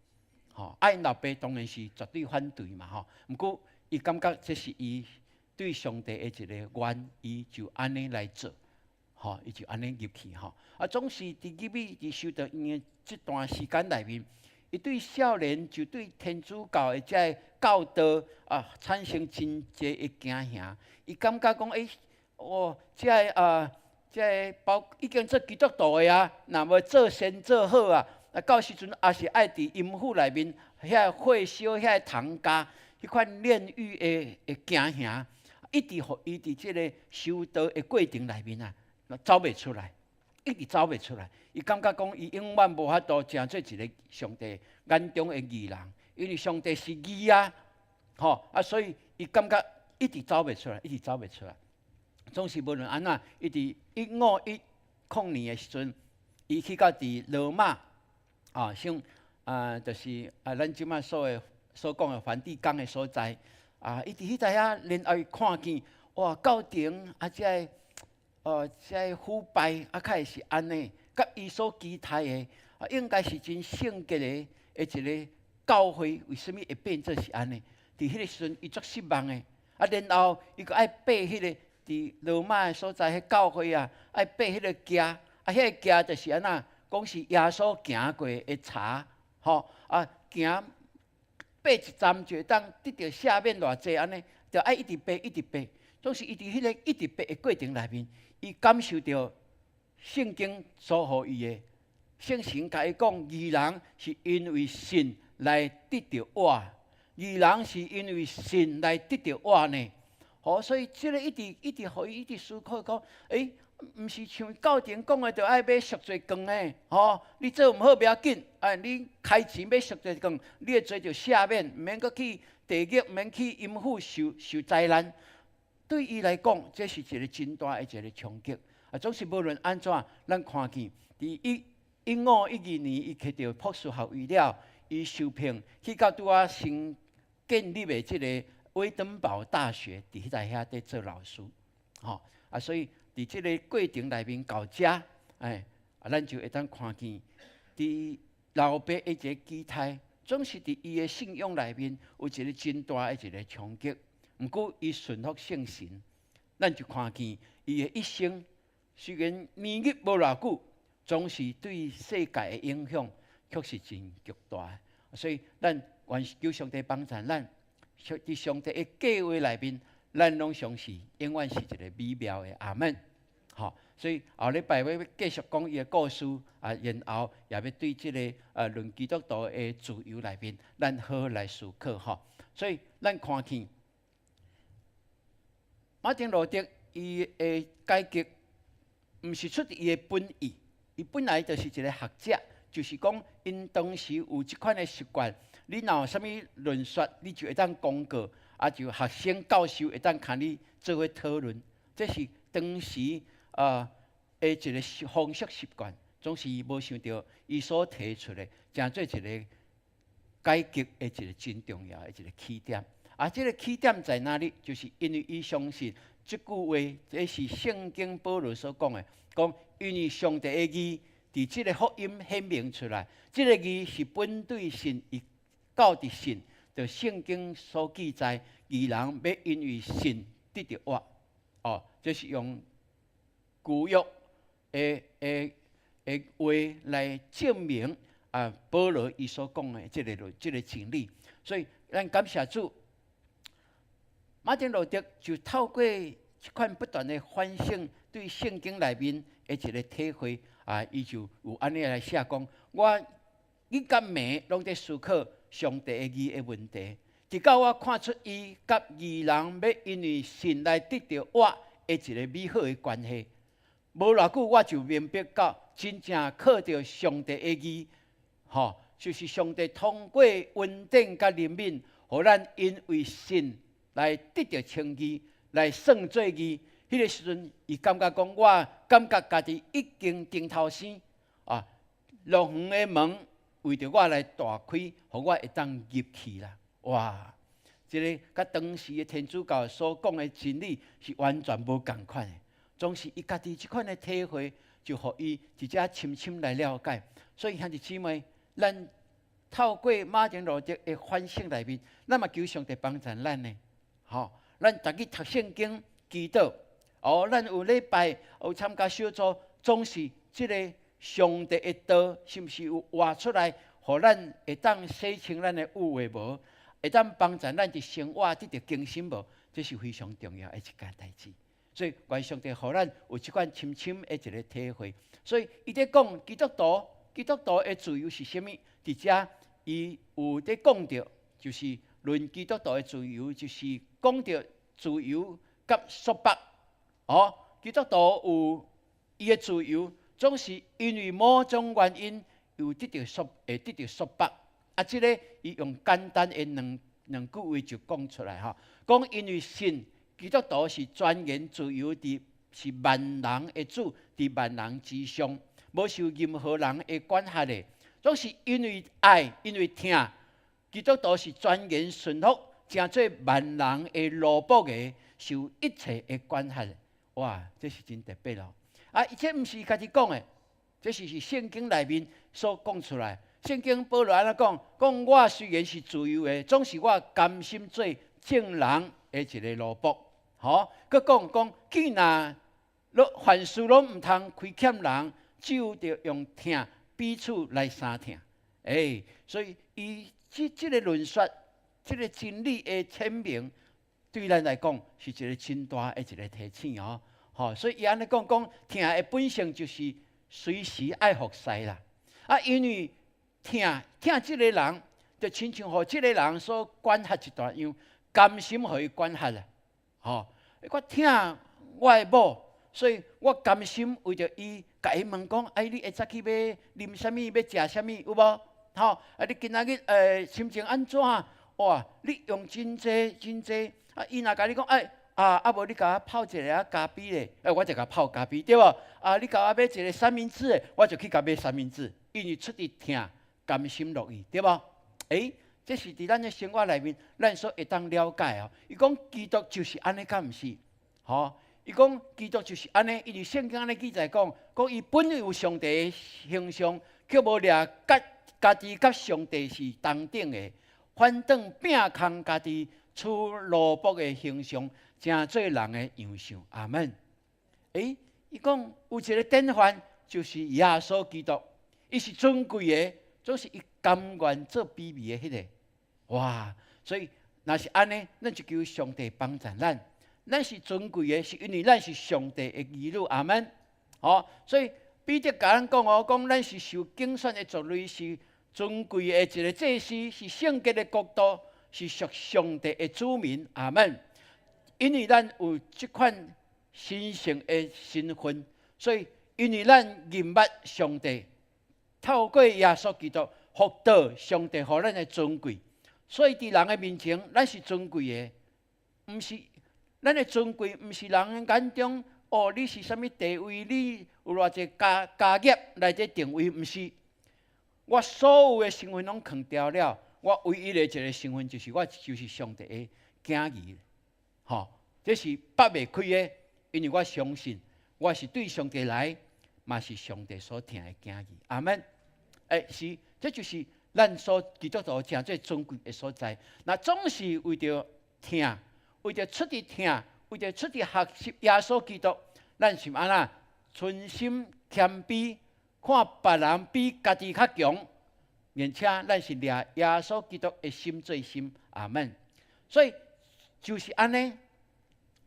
吼，啊，𪜶老爸當然是絕對反對嘛，吼。毋過伊感覺這是伊對上帝的一个願，伊就按呢來做，吼，伊就按呢入去吼。啊，總是佇入去佇修道院的這段時間內面，伊對少年就對天主教的這个教導啊，產生真濟的驚嚇。伊感覺講，欸，哦，這个啊，這个包已經做基督徒的啊，若無做善做好啊，啊，到時陣也是愛佇陰府內面遐火燒、遐蟲咬，彼款煉獄的驚嚇，一直予伊佇這个修道的過程內面啊，走袂出來，一直走袂出來。伊感覺講，伊永遠無法度成做一个上帝眼中的義人，因為上帝是義啊，吼啊，所以伊感覺一直走袂出來，一直走袂出來。總是無論按怎，伊佇1510年的時陣，伊去到佇羅馬，啊，像啊，就是啊，咱這擺所講的梵蒂岡的所在，啊，伊佇彼在遐，然後伊看見，哇，教廷啊，這个，哦，這个腐敗啊，較會是按呢，佮伊所期待的啊，應該是真聖潔的一个教會，為啥物會變做是按呢？佇彼个時陣，伊足失望的，啊，然後伊閣愛爬彼个佇羅馬的所在，彼教會啊，愛爬彼个崎，啊，彼个崎就是按怎，講是耶穌行過的柴，吼，啊，行爬一站就會當得著赦免偌濟按呢，就愛一直爬，一直爬。總是伊佇彼个一直爬的過程內面，伊感受著聖經所予伊的聖神共伊講，義人是因為信來得著活，義人是因為信來得著活呢。吼，所以這个一直一直予伊一直思考講，欸，毋是像教廷講的，就愛買贖罪券的，吼，你做毋好袂要緊，哎，你開錢買贖罪券，你的罪就赦免，毋免閣去地獄，毋免去陰府受災難。對伊來講，這是一个真大的一个衝擊。啊，總是無論按怎，咱看見佇1512年，伊摕著博士學位了，伊受聘去到拄仔新建立的這个威登堡大學，佇彼在遐佇做老師，吼啊，所以佇這个過程內面到遮，哎，啊，咱就會當看見，佇老爸的一个期待，總是佇伊的信仰內面有一个真大的一个衝擊。毋過伊順服聖神，咱就看見伊的一生，雖然年日無偌久，總是對世界的影響卻是真巨大。所以咱願求上帝幫助咱。佇上帝的計劃內面，咱攏相信永遠是一个美妙的阿門。吼，所以後禮拜欲繼續講伊的故事啊，然後也欲對這个論基督徒的自由內面，咱好好來思考吼。所以咱看見馬丁路德伊的改革，毋是出佇伊的本意，伊本來就是一个學者，就是講𪜶當時有這款的習慣。你若有啥物論說，你就會當公告，啊，就學生教授會當共你做伙討論。這是當時啊的一个風俗習慣，總是伊無想著伊所提出的，成做一个改革的一个真重要的一个起點。啊，這个起點在哪裡？就是因為伊相信這句話，這是聖經保羅所講的，講因為上帝的義佇這个福音顯明出來，這个義是本對信伊到佇信，就聖經所記載，義人欲因為信得著活，哦，這是用舊約的話來證明啊，保羅伊所講的這个真理。所以，咱感謝主，馬丁路德就透過這款不斷的反省，對聖經內面的一个體會啊，伊就有按呢來寫講：我日佮暝攏佇思考上帝的義的問題，直到我看出伊佮義人欲因為信來得著活的一个美好的關係。無偌久，我就明白到，真正靠著上帝的義，吼，就是上帝通過恩典佮憐憫，予咱因為信來得著稱義，來算做義。彼個時陣，伊感覺講，我感覺家己已經頂頭生啊，樂園的門為著我來大開，予我會當入去啦。哇！這个佮當時的天主教所講的真理是完全無仝款的。總是伊家己這款的體會，就予伊直接深深來了解。所以兄弟姊妹，咱透過馬丁路德的反省內面，咱嘛求上帝幫助咱呢。吼，咱逐日讀聖經、祈禱，哦，咱有禮拜有參加小組，總是這个上帝的道，是毋是有活出來，予咱會當洗清咱的有的無，會當幫助咱佇生活得著更新無？這是非常重要的一件代誌。所以，願上帝予咱有這款深深的一个體會。所以，伊咧講基督徒，基督徒的自由是啥物？佇遮伊有咧講著，就是論基督徒的自由，就是講著自由佮束縛。哦，基督徒有伊的自由，總是因為某種原因有得著束，會得著束縛。啊，這个伊用簡單的兩句話就講出來吼，講因為信基督徒是全然自由佇是萬人的主，佇萬人之上，無受任何人的管轄的，總是因為愛，因為疼，基督徒是全然順服，成做萬人的奴僕的，受一切的管轄。哇，這是真特別咯！啊，這毋是伊家己講的，這是聖經內面所講出來。聖經保羅按怎講？講我雖然是自由的，總是我甘心做眾人的一个奴僕。吼，閣講講，既若攏凡事攏毋通虧欠人，只有著用疼彼此來相疼。欸，所以伊這个論說，這个真理的闡明，對咱來講是一个真大的一个提醒哦。吼，所以伊按呢講講，疼的本性就是隨時愛服侍啦。啊，因為疼疼這个人，就親像予這个人所管轄一段樣，甘心予伊管轄啦。吼，我疼我的某，所以我甘心為著伊，共伊問講，哎，你下早起欲啉啥物，欲食啥物，有無？吼，啊，你今仔日心情按怎？哇，你用真濟真濟，啊，伊若共你講，哎，啊，無你共我泡一个咖啡咧，哎，我就共泡咖啡，對無？啊，你共我買一个三明治，我就去共買三明治，因為出佇疼，甘心樂意，對無？欸，這是佇咱的生活內面，咱所會當了解哦。伊講基督就是按呢，敢毋是？吼，伊講基督就是按呢，因為聖經按呢記載講，講伊本有上帝的形象，卻無掠家家己佮上帝是同等的，反轉摒空家己，取奴僕的形象，成做人的樣相。阿門。欸，伊講有一个典範，就是耶穌基督，伊是尊貴的，總是伊甘願做卑微的彼个。哇！所以若是按呢，咱就求上帝幫助咱。咱是尊貴的，是因為咱是上帝的兒女。阿門。吼，所以彼得共咱講哦，講咱是受揀選的族類，是尊貴的一个祭司，是聖潔的國度，是屬上帝的子民。阿門。因為咱有這款神聖的身份，所以因為咱認捌上帝，透過耶穌基督獲得上帝予咱的尊貴，所以佇人的面前，咱是尊貴的，毋是咱的尊貴，毋是人眼中哦，你是啥物地位，你有偌濟家業來這定位，毋是。我所有的身份攏囥掉了，我唯一的一个身份就是我就是上帝的囝兒，吼，這是拔袂開的，因為我相信我是對上帝來，嘛是上帝所疼的囝兒。阿門。欸，是，這就是咱所基督徒誠做尊貴的所在。若總是為著疼，為著出佇疼，為著出佇學習耶穌基督，咱是按怎存心謙卑，看別人比家己較強，而且咱是掠耶穌基督的心做心。阿門。所以就是按呢，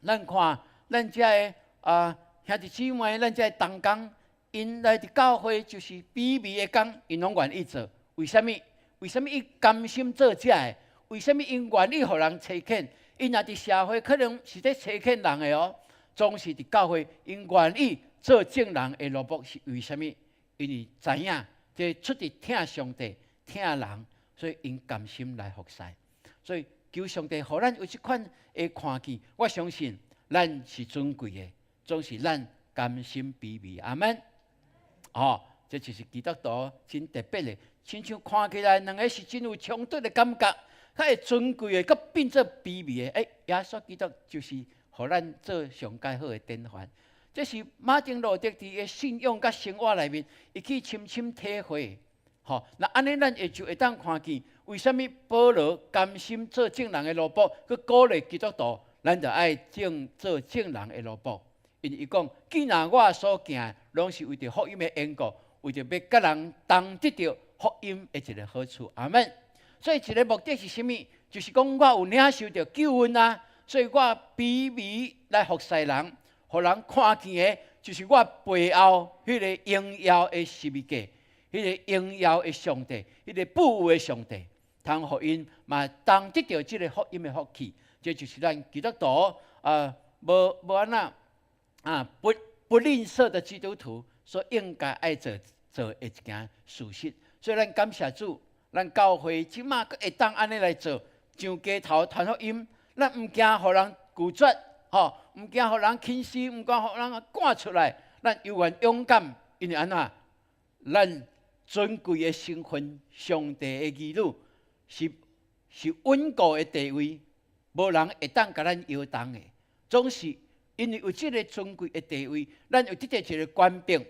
咱看咱遮的啊兄弟姊妹，咱遮的同工，𪜶來佇教會就是卑微的工，𪜶攏願意做。為啥物？為啥物伊甘心做這个？為啥物𪜶願意予人差遣？𪜶若佇社會可能是咧差遣人的哦，總是佇教會，𪜶願意做眾人的奴僕，是為啥物？因為知影這出佇疼上帝、疼人，所以𪜶甘心來服侍。所以求上帝予咱有這款的看見，我相信咱是尊貴的，總是咱甘心卑微。阿門。哦，這就是基督徒真特別的，親像看起來兩个是真有衝突的感覺，較會尊貴的，閣變做卑微的。欸，耶穌基督就是予咱做上蓋好的典範。這是馬丁路德佇伊的信仰佮生活內面，伊去深深體會。吼，那按呢，咱會就會當看見，為啥物保羅甘心做眾人的奴僕，閣鼓勵基督徒，咱就愛正做眾人的奴僕。因為伊講，既然我所行，攏是為著福音的緣故，為著欲佮人同得著福音的一个好處。阿門。所以一个目的是啥物？就是講我有領受著救恩啊，所以我卑微來服侍人，予人看見的，就是我背後彼個榮耀的十字架，彼個榮耀的上帝，彼個富有的上帝，通予𪜶嘛同得著這个福音的福氣。這就是咱基督徒啊，無無按怎啊，不吝嗇的基督徒所應該愛做做的一件事實。所以咱感謝主，咱教會這馬閣會當按呢來做，上街頭傳福音，咱毋驚予人拒絕，吼，毋驚予人輕視，毋驚予人趕出來，咱猶原勇敢，因為按怎？咱尊貴的身份，上帝的兒女，是穩固的地位，無人會當共咱搖動的。總是因為有這个尊貴的地位，咱有得著一个權柄，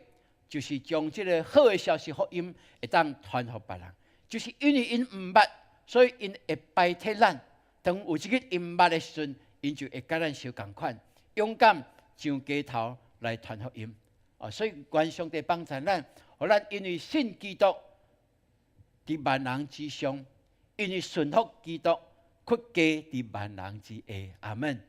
就是將這个好的消息福音會當傳予別人。就是因為𪜶毋捌，所以𪜶會排斥咱。當有一日𪜶捌的時陣，𪜶就會佮咱相仝款，勇敢上街頭來傳福音。啊，所以願上帝幫助咱，予咱因為信基督佇萬人之上，因為順服基督，屈低佇萬人之下。阿門。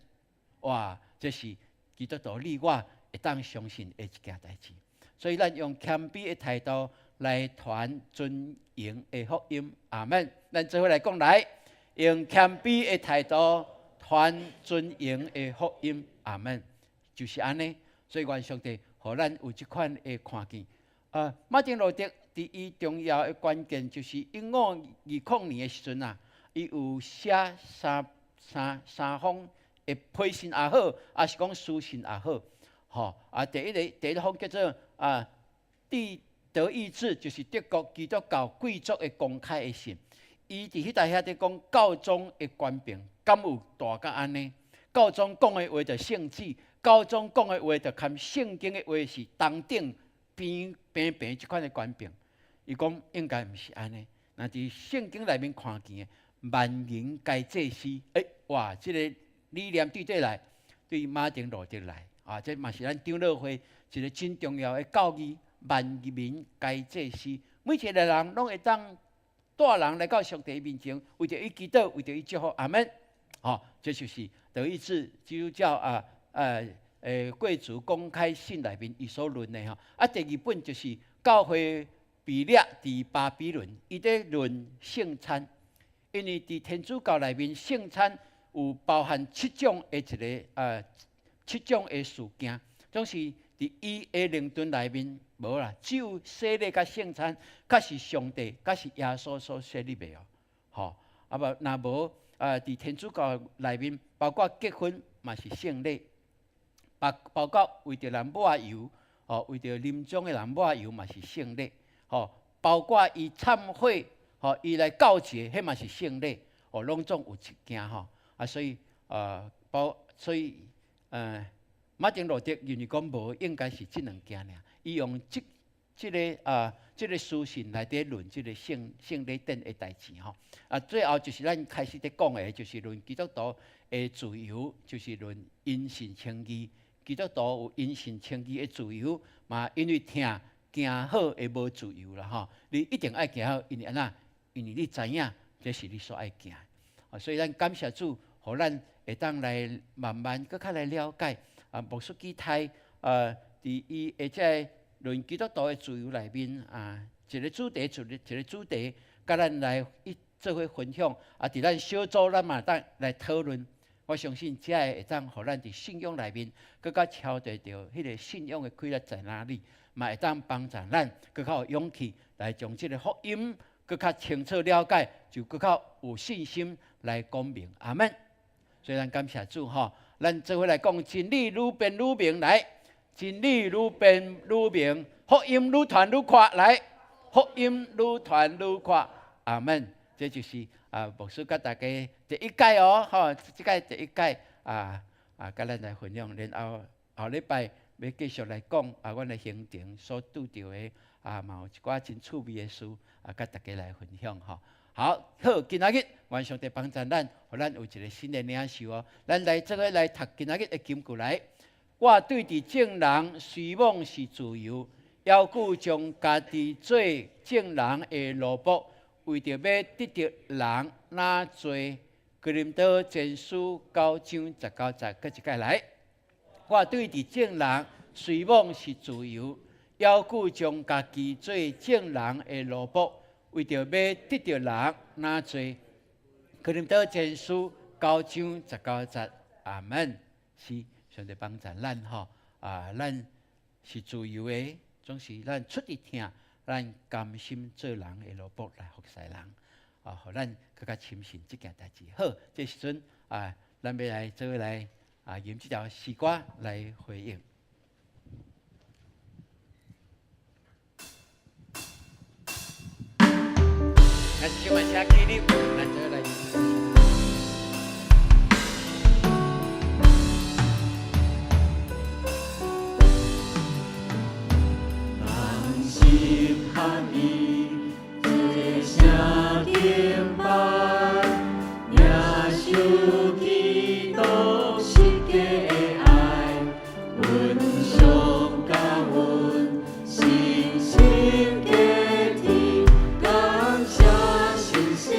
哇，這是基督徒你我會當相信的一件代誌。所以咱用謙卑的態度來傳尊榮的福音。阿門。咱做伙來講來，用謙卑的態度傳尊榮的福音。阿門。就是按呢。所以願上帝予咱有這款的看見。啊，馬丁路德佇伊重要的關鍵就是1520年的時陣啊，伊有寫三封的批信也好，抑是講書信也好，吼啊，第一封叫做啊，致德意志，就是德國基督教貴族的公開的信。伊佇彼搭遐佇講教宗的權柄，敢有大甲按呢？教宗講的話就聖旨，教宗講的話就含聖經的話是同等平平平這款的權柄。伊講應該毋是按呢。若佇聖經內面看見的萬人皆祭司，欸，哇，這个理念對佗來？對馬丁路德來啊，這嘛是咱長老會一个真重要的教義。萬民皆祭司，每一个人攏會當帶人來到上帝面前，為著伊祈禱，為著伊祝福，阿門。吼，這就是德意志基督教啊，貴族公開信內面伊所論的吼。啊，第二本就是教會被掠佇巴比倫，伊佇論聖餐，因為佇天主教內面聖餐有包含七種的事件，總是佇伊的靈盾內面無啦，只有洗禮佮聖餐，確是上帝，確是耶穌所設立的哦。吼，啊無若無啊，佇天主教內面，包括結婚嘛是聖禮，包括為著人抹油，吼，為著臨終的人抹油嘛是聖禮，吼，包括伊懺悔，吼，伊來告解，彼嘛是聖禮，哦，攏總有一件吼，啊，所以馬丁路德認為講無應該是這兩件爾，伊用這個書信來佇論這個聖禮典的代誌吼。啊，最後就是咱開始佇講的，就是論基督徒的自由，就是論因信稱義。基督徒有因信稱義的自由，嘛因為疼行好會無自由啦吼。你一定愛行好，因為按怎？因為你知影這是你所愛行。啊，所以咱感謝主，予咱會當來慢慢閣較來了解啊，牧師基泰佇伊的這个論基督徒的自由內面啊，一个主題一個一个主題，佮咱來一做伙分享。啊，佇咱小組咱嘛當來討論。我相信這个會當予咱佇信仰內面，閣較超得著彼个信仰的氣力在哪裡，嘛會當幫助咱閣較有勇氣來將這个福音閣較清楚了解，就閣較有信心來講明。阿門。所以咱感謝主吼，咱做伙來講真理愈辯愈明來，真理愈辯愈明，福音愈傳愈闊來，福音愈傳愈闊，阿門。這就是啊，牧師佮大家第一屆哦，吼，這屆第一屆啊啊，佮咱來分享，然後後禮拜欲繼續來講啊，阮的行程所拄著的啊，嘛有一寡真趣味的事啊，佮大家來分享吼。好，好，今仔日願上帝幫贊咱，予咱有一个新的領受哦。咱來做伙來讀今仔日的金句來。我對佇眾人雖罔是自由，猶閣將家己做眾人的奴僕，為著欲得著人若濟。哥林多前書九章十九節，閣一擺來。我對佇眾人雖罔是自由，猶閣將家己做眾人的奴僕，為著欲得著人若濟。哥林多前書九章十九節，阿門。是上帝幫贊咱吼啊！咱是自由的，總是咱出於疼，咱甘心做人的奴僕來服侍人啊，予咱閣較深信這件代誌。好，這時陣啊，咱欲來做伙來啊，吟這條詩歌來回應。咱小慢聲起立，咱做伙來。同心合意，齊聲敬拜，領受基督十架的愛，阮上甲阮心心結體，感謝信心。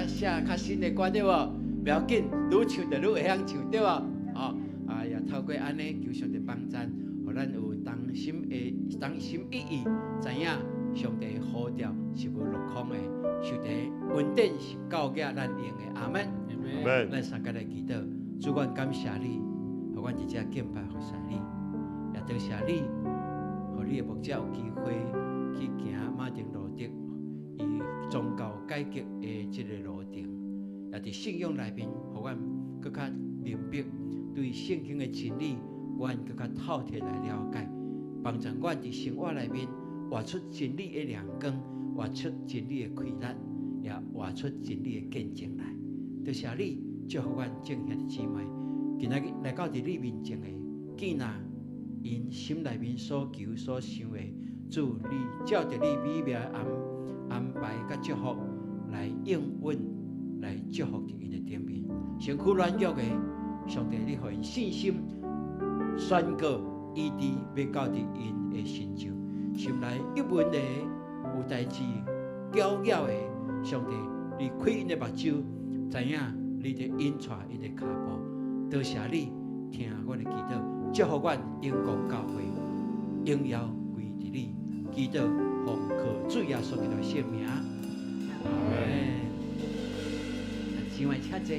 寫較新的歌對無？袂要緊，愈唱就愈會曉唱對無？哦，啊也透過按呢求上帝幫贊，予咱有同心的同心一意，知影上帝呼召是無落空的，上帝恩典是夠額咱用的，阿門。門。咱三個來祈禱，主，阮感謝你，予阮佇遮敬拜服侍你，也多謝你，予你的牧者有機會去行馬丁路德伊宗教改革的這个路程，也佇信仰內面，予阮閣較明白對聖經的真理，阮閣較透徹來了解，幫助阮佇生活內面活出真理的亮光，活出真理的氣力，也活出真理的見證來。多謝你祝福阮眾兄弟姊妹，今仔日來到佇你面前的，見若𪜶心內面所求所想的，主你照著你美妙的安安排佮祝福來應允，來祝福佇𪜶的頂面。身軀軟弱的，上帝你予𪜶信心宣告醫治欲到佇𪜶的身上。心內鬱悶的，有代誌攪擾的，上帝你開𪜶的目睭，知影你佇引帶𪜶的跤步。多謝你聽阮的祈禱，祝福阮榮光教會，榮耀歸佇你。祈禱奉靠主耶穌基督的聖名。阿門。姊妹請坐。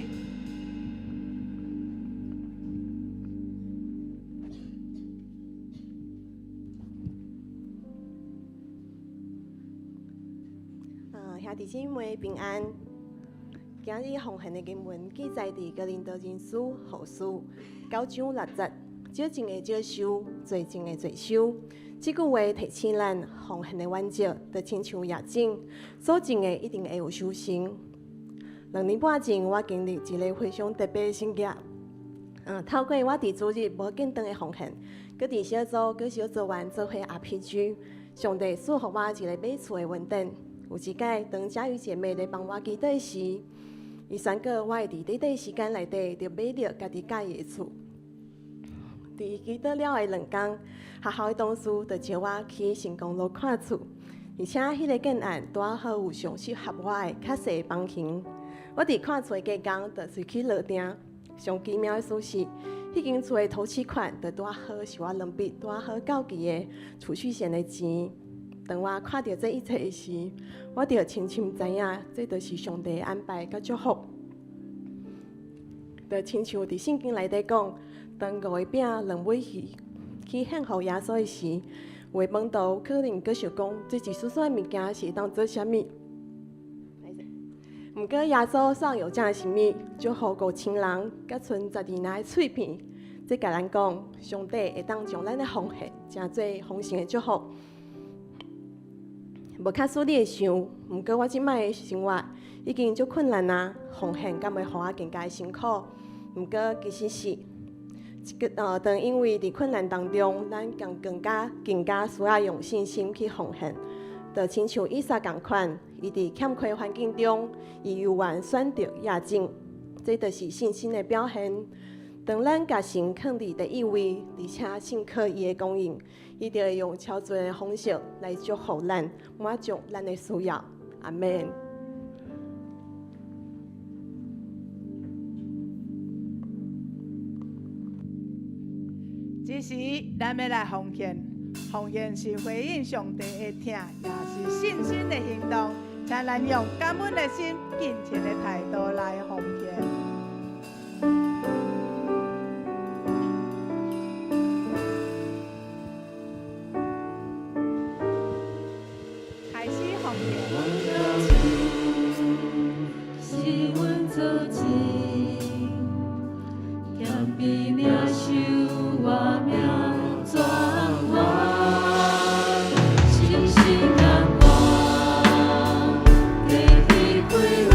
兄弟姊妹平安。今日奉獻的經文記載佇哥林多前書後書九章六節，少種的少收，濟種的濟收。這句話提醒咱，奉獻的原則就親像野種，所種的一定會有收成。兩年半前，我經歷一個非常特別的生業。透過我佇主日無間斷的奉獻，閣佇小組閣小組員做伙 RPG，上帝賜予我一個買厝的恩典。有一擺，當佳瑜姐妹咧幫我祈禱時，伊宣告我會佇短短時間內底就買著家己佮意的厝。佇伊祈禱了的兩工，學校的同事就招我去成功路看厝，而且彼个建案拄好有上適合我的較細房型。我佇看厝的隔工就隨去落訂。上奇妙的事是，彼間厝的頭期款就拄好是我兩筆拄好到期的儲蓄險的錢。當我看著這一切的時，我就深深知影，這就是上帝的安排佮祝福。就親像佇聖經內底講，當五个餅兩尾魚去獻予耶穌的時，有的門徒可能閣想講，這一細細物件是會當做啥物？毋過耶穌煞用這啥物，祝福5000人，佮賰12籃的碎片。這共咱講，上帝會當將咱的奉獻，成做豐盛的祝福。無假使你會想，毋過我這擺的生活已經足困難啊，奉獻敢會予我更加辛苦？毋過其實是，當因為佇困難當中，咱更更加更加需要用信心去奉獻。就親像以撒仝款，伊佇欠缺環境中，伊猶原選擇野種，這就是信心的表現。當咱共神囥佇第一位，而且信靠伊的供應，伊就會用超自然的方式來祝福咱，滿足咱的需要。阿門。這時，咱欲來奉獻，奉獻是回應上帝的疼，也是信心的行動。請咱用感恩的心、敬虔的態度來奉獻。開始奉獻。是阮祖先，謙卑領受活命泉源，信心眼光，繼續快樂，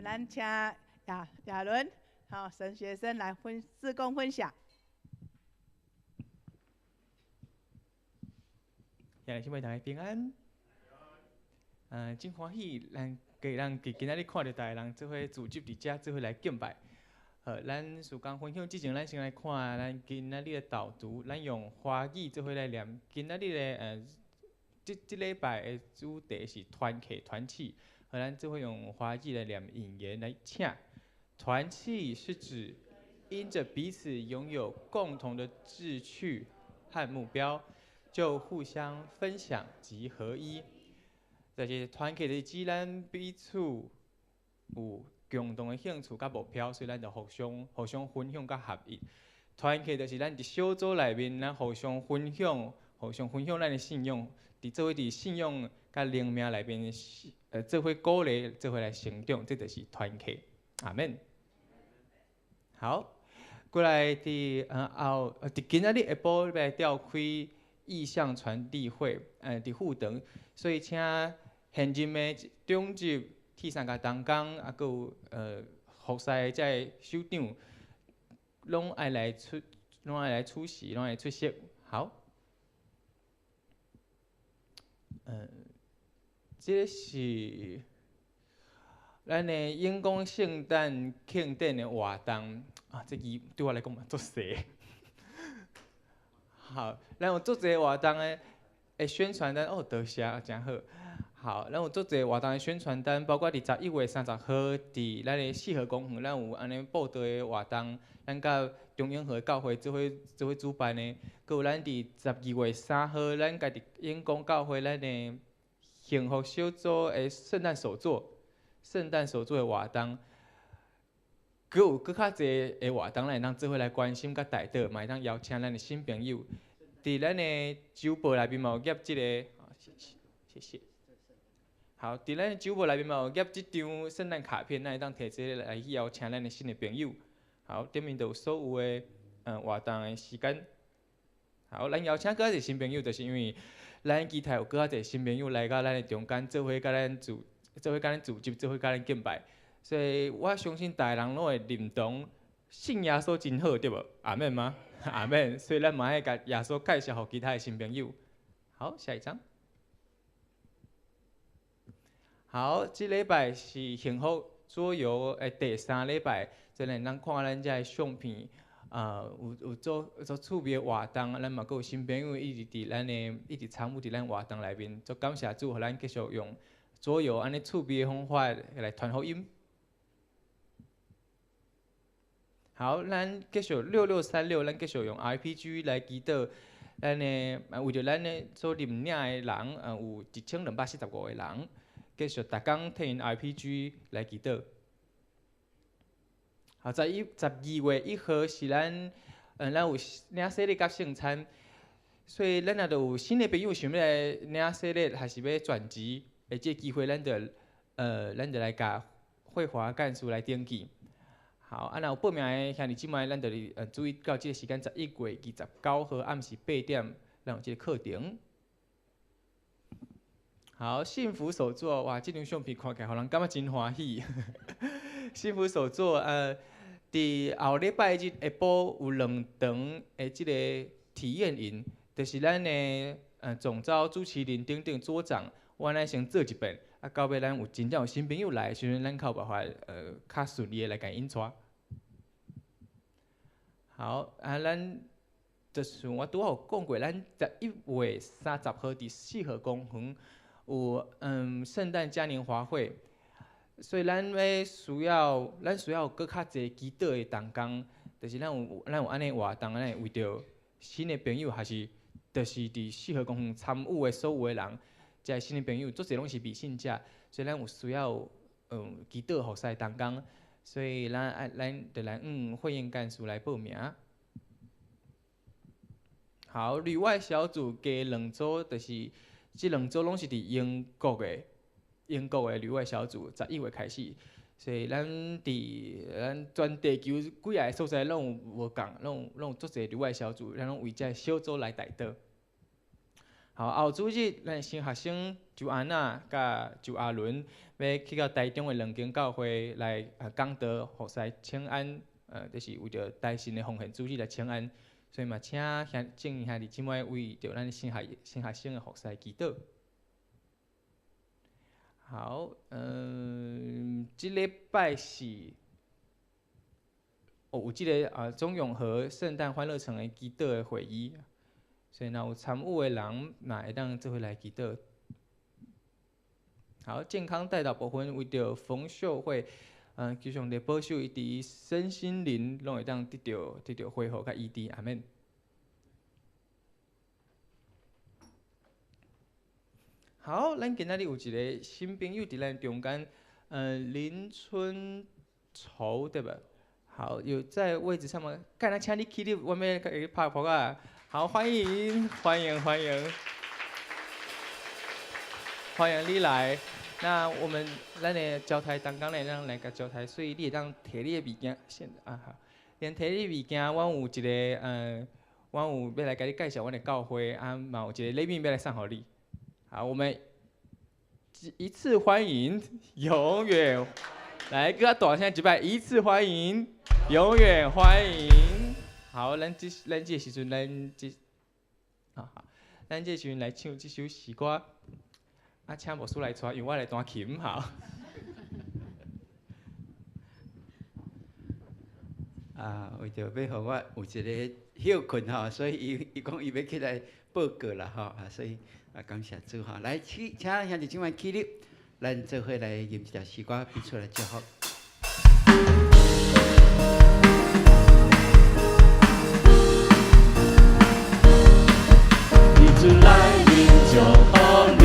咱請亞亞倫，好，神學生來分事工分享。兄弟姊妹，大家平安。真歡喜，咱家人佇今仔日看著逐个人做伙聚集佇遮，做伙來敬拜。好，咱事工分享之前，咱先來看咱今仔日的導讀，咱用華語做伙來念。今仔日的這這禮拜的主題是團契團契，好，咱做伙用華語來念引言來請。團契是指因著彼此擁有共同的志趣和目標，就互相分享及合一。就是團契就是指咱彼此有共同的興趣佮目標，所以咱就互相互相分享佮合一。團契就是咱佇小組內面，咱互相分享，互相分享咱的信仰，佇做伙佇信仰佮靈命內面，做伙鼓勵，做伙來成長，這就是團契。阿們。好，過來佇後，佇今仔日下晡欲來召開異象傳遞會，佇富長，所以請現任的長執、鐵三角同工，啊，閣有服侍的這个首長，攏愛來出，攏愛來出席，攏愛出席。好，這个是咱的永光聖誕慶典的活動啊，這字對我來講嘛足細。好，咱有足濟活動的的宣傳單，哦，多謝，誠好。好，咱有足濟活動的宣傳單，包括佇11月30號，佇咱的四和公園，咱有按呢布道的活動，咱佮中永和教會做伙做伙主辦的。閣有咱佇12月3號，咱家己永光教會咱的幸福小組的聖誕手作，聖誕手作的活動。閣有閣較濟的活動，咱會當做伙來關心佮代禱，嘛會當邀請咱的新朋友。佇咱的週報內面嘛有夾這个，謝謝，謝謝。好，佇咱的週報內面嘛有夾這張聖誕卡片，咱會當提這个來去邀請咱的新的朋友。好，頂面就有所有的活動的時間。好，咱邀請閣較濟新朋友，就是因為咱期待有閣較濟新朋友來到咱的中間，做伙佮咱聚，做伙佮咱聚集，做伙佮咱敬拜。所以我相信逐个人攏會認同信耶穌真好，對無？阿們嗎？阿們。所以咱嘛愛共耶穌介紹予其他的新朋友。好，下一張。好，這禮拜是幸福桌遊的第三禮拜，所以咱看咱這个相片，啊，有有做做趣味的活動，咱嘛閣有新朋友一直佇咱的一直參與佇咱活動內面，足感謝主，予咱繼續用桌遊按呢趣味的方法來傳福音。好，咱繼續6636，咱繼續用 RPG 來祈禱，咱的為著咱的所認領的人，有1245個人。繼續逐工替𪜶 RPG 來祈禱。好，11、12月1號是咱，咱有領洗禮佮聖餐，所以咱若著有新的朋友想欲來領洗禮，還是欲轉職的這个機會，咱就，咱就來共慧華幹事來登記。好，啊，若有報名的兄弟姊妹，咱就佇注意到這个時間，11月29號暗時8點，咱有這个課程。好，幸福手作，哇，這張相片看起來，予人感覺真歡喜。幸福手作，佇後禮拜日下晡有兩場的這個體驗營，就是咱的總召朱麒麟等等組長，我來先做一遍，啊，到尾咱有真正有新朋友來的時陣，咱較有辦法較順利的來共𪜶帶。好，啊，咱就像我拄仔有講過，咱11月30號佇四和公園有聖誕嘉年華會，所以咱欲需要，咱需要閣較濟祈禱的同工，就是咱有按呢活動，咱會為著新的朋友，還是就是佇四和公園參與的所有的人，這个新的朋友，足濟攏是未信者，所以咱有需要祈禱服侍同工，所以咱愛咱就來會員幹事來報名。好，旅外小組加兩組，就是這兩組攏是佇英國的，英國的旅外小組，11月開始，所以咱佇咱全地球幾仔個所在攏有無仝，攏有攏有足濟旅外小組，咱攏為這个小組來代禱。好，後主日咱新學生周安娜佮周阿倫欲去到台中的兩間教會來講道，服侍請安，就是為著台新的奉獻主日來請安，所以嘛請兄眾兄弟姊妹為著咱新學生的服侍祈禱。好，這禮拜是，哦，有這个中永和聖誕歡樂城的祈禱的會議，所以若有參與的人，嘛會當做伙來祈禱。好，健康代禱部分為著馮秀慧，求上帝保守伊佇身心靈攏會當得著恢復佮醫治，阿們。好，咱今仔日有一个新朋友佇咱中間，林春愁對吧？好，有在位置上嗎？敢若請你起立，我欲共伊拍噗仔。好，歡迎，歡迎，歡迎，歡迎你來。那我們咱的招待同工咧，咱來共招待，所以你會當提你的物件，先啊好，先提你的物件，阮有一个，阮有欲來共你介紹阮的教會，啊，嘛有一个禮物欲來送予你。好，我們一次歡迎，永遠來，閣較大聲一擺，一次歡迎，永遠歡迎。好，咱這個時陣，咱這，好好，咱這個時陣來唱這首詩歌。啊，請牧師來帶，由我來彈琴，好。啊，為著欲予我有一个歇睏吼，所以伊講伊欲起來報告啦吼，啊，所以啊，感謝主吼，來，請兄弟姊妹起立，咱做伙來吟一條詩歌，彼此來祝福。你主來臨祝福你，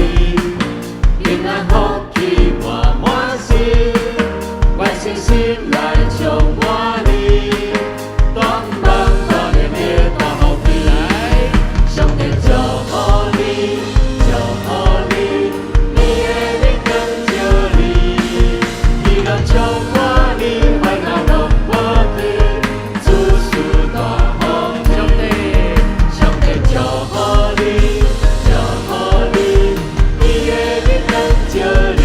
平安福氣滿滿心，願信心來充滿你，當當當的烈大福氣，上帝祝福你，祝福你，你的日光照你，喜樂充滿你，煩惱攏無去，諸事大福氣，上帝祝福你，祝福你，你的日光照你，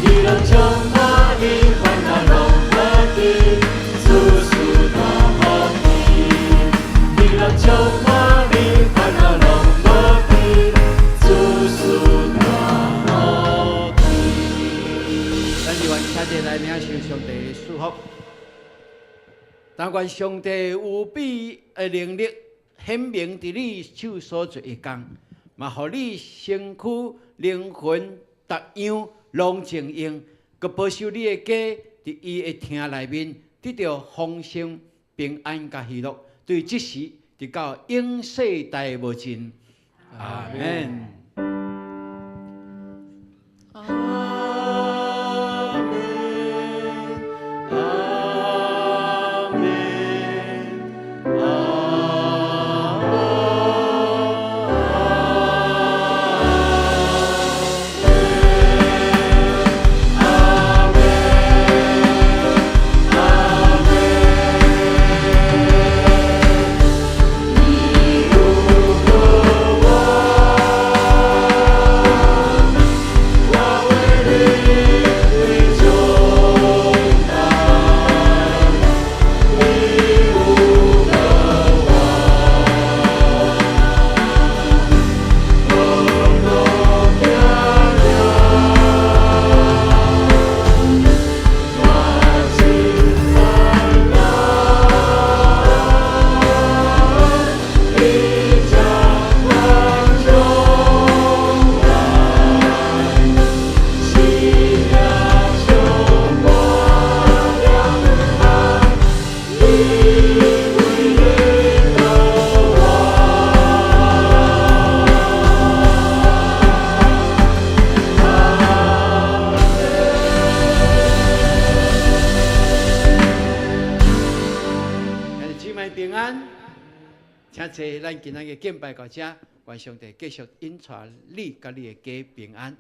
喜樂充滿你，煩惱攏無去，諸事大福氣，喜樂充滿你，煩惱攏無去，諸事大福氣。咱就願請起來領受上帝的祝福。但願上帝無比的能力顯明佇你手所做的工，嘛予你身軀、靈魂逐樣攏正用，閣保守你的家佇伊的疼內面得著豐盛、平安佮喜樂，對這時直到永世代無盡。阿們。阿們，阿們，阿們，阿們。你有和我，我為你為重擔。你有和我，無路行了，我真煩惱，你將光中來，喜樂充滿兩旁，你為你的王。兄弟姊妹平安，請坐。咱今仔日敬拜到這，願上帝繼續引帶你佮你的家平安。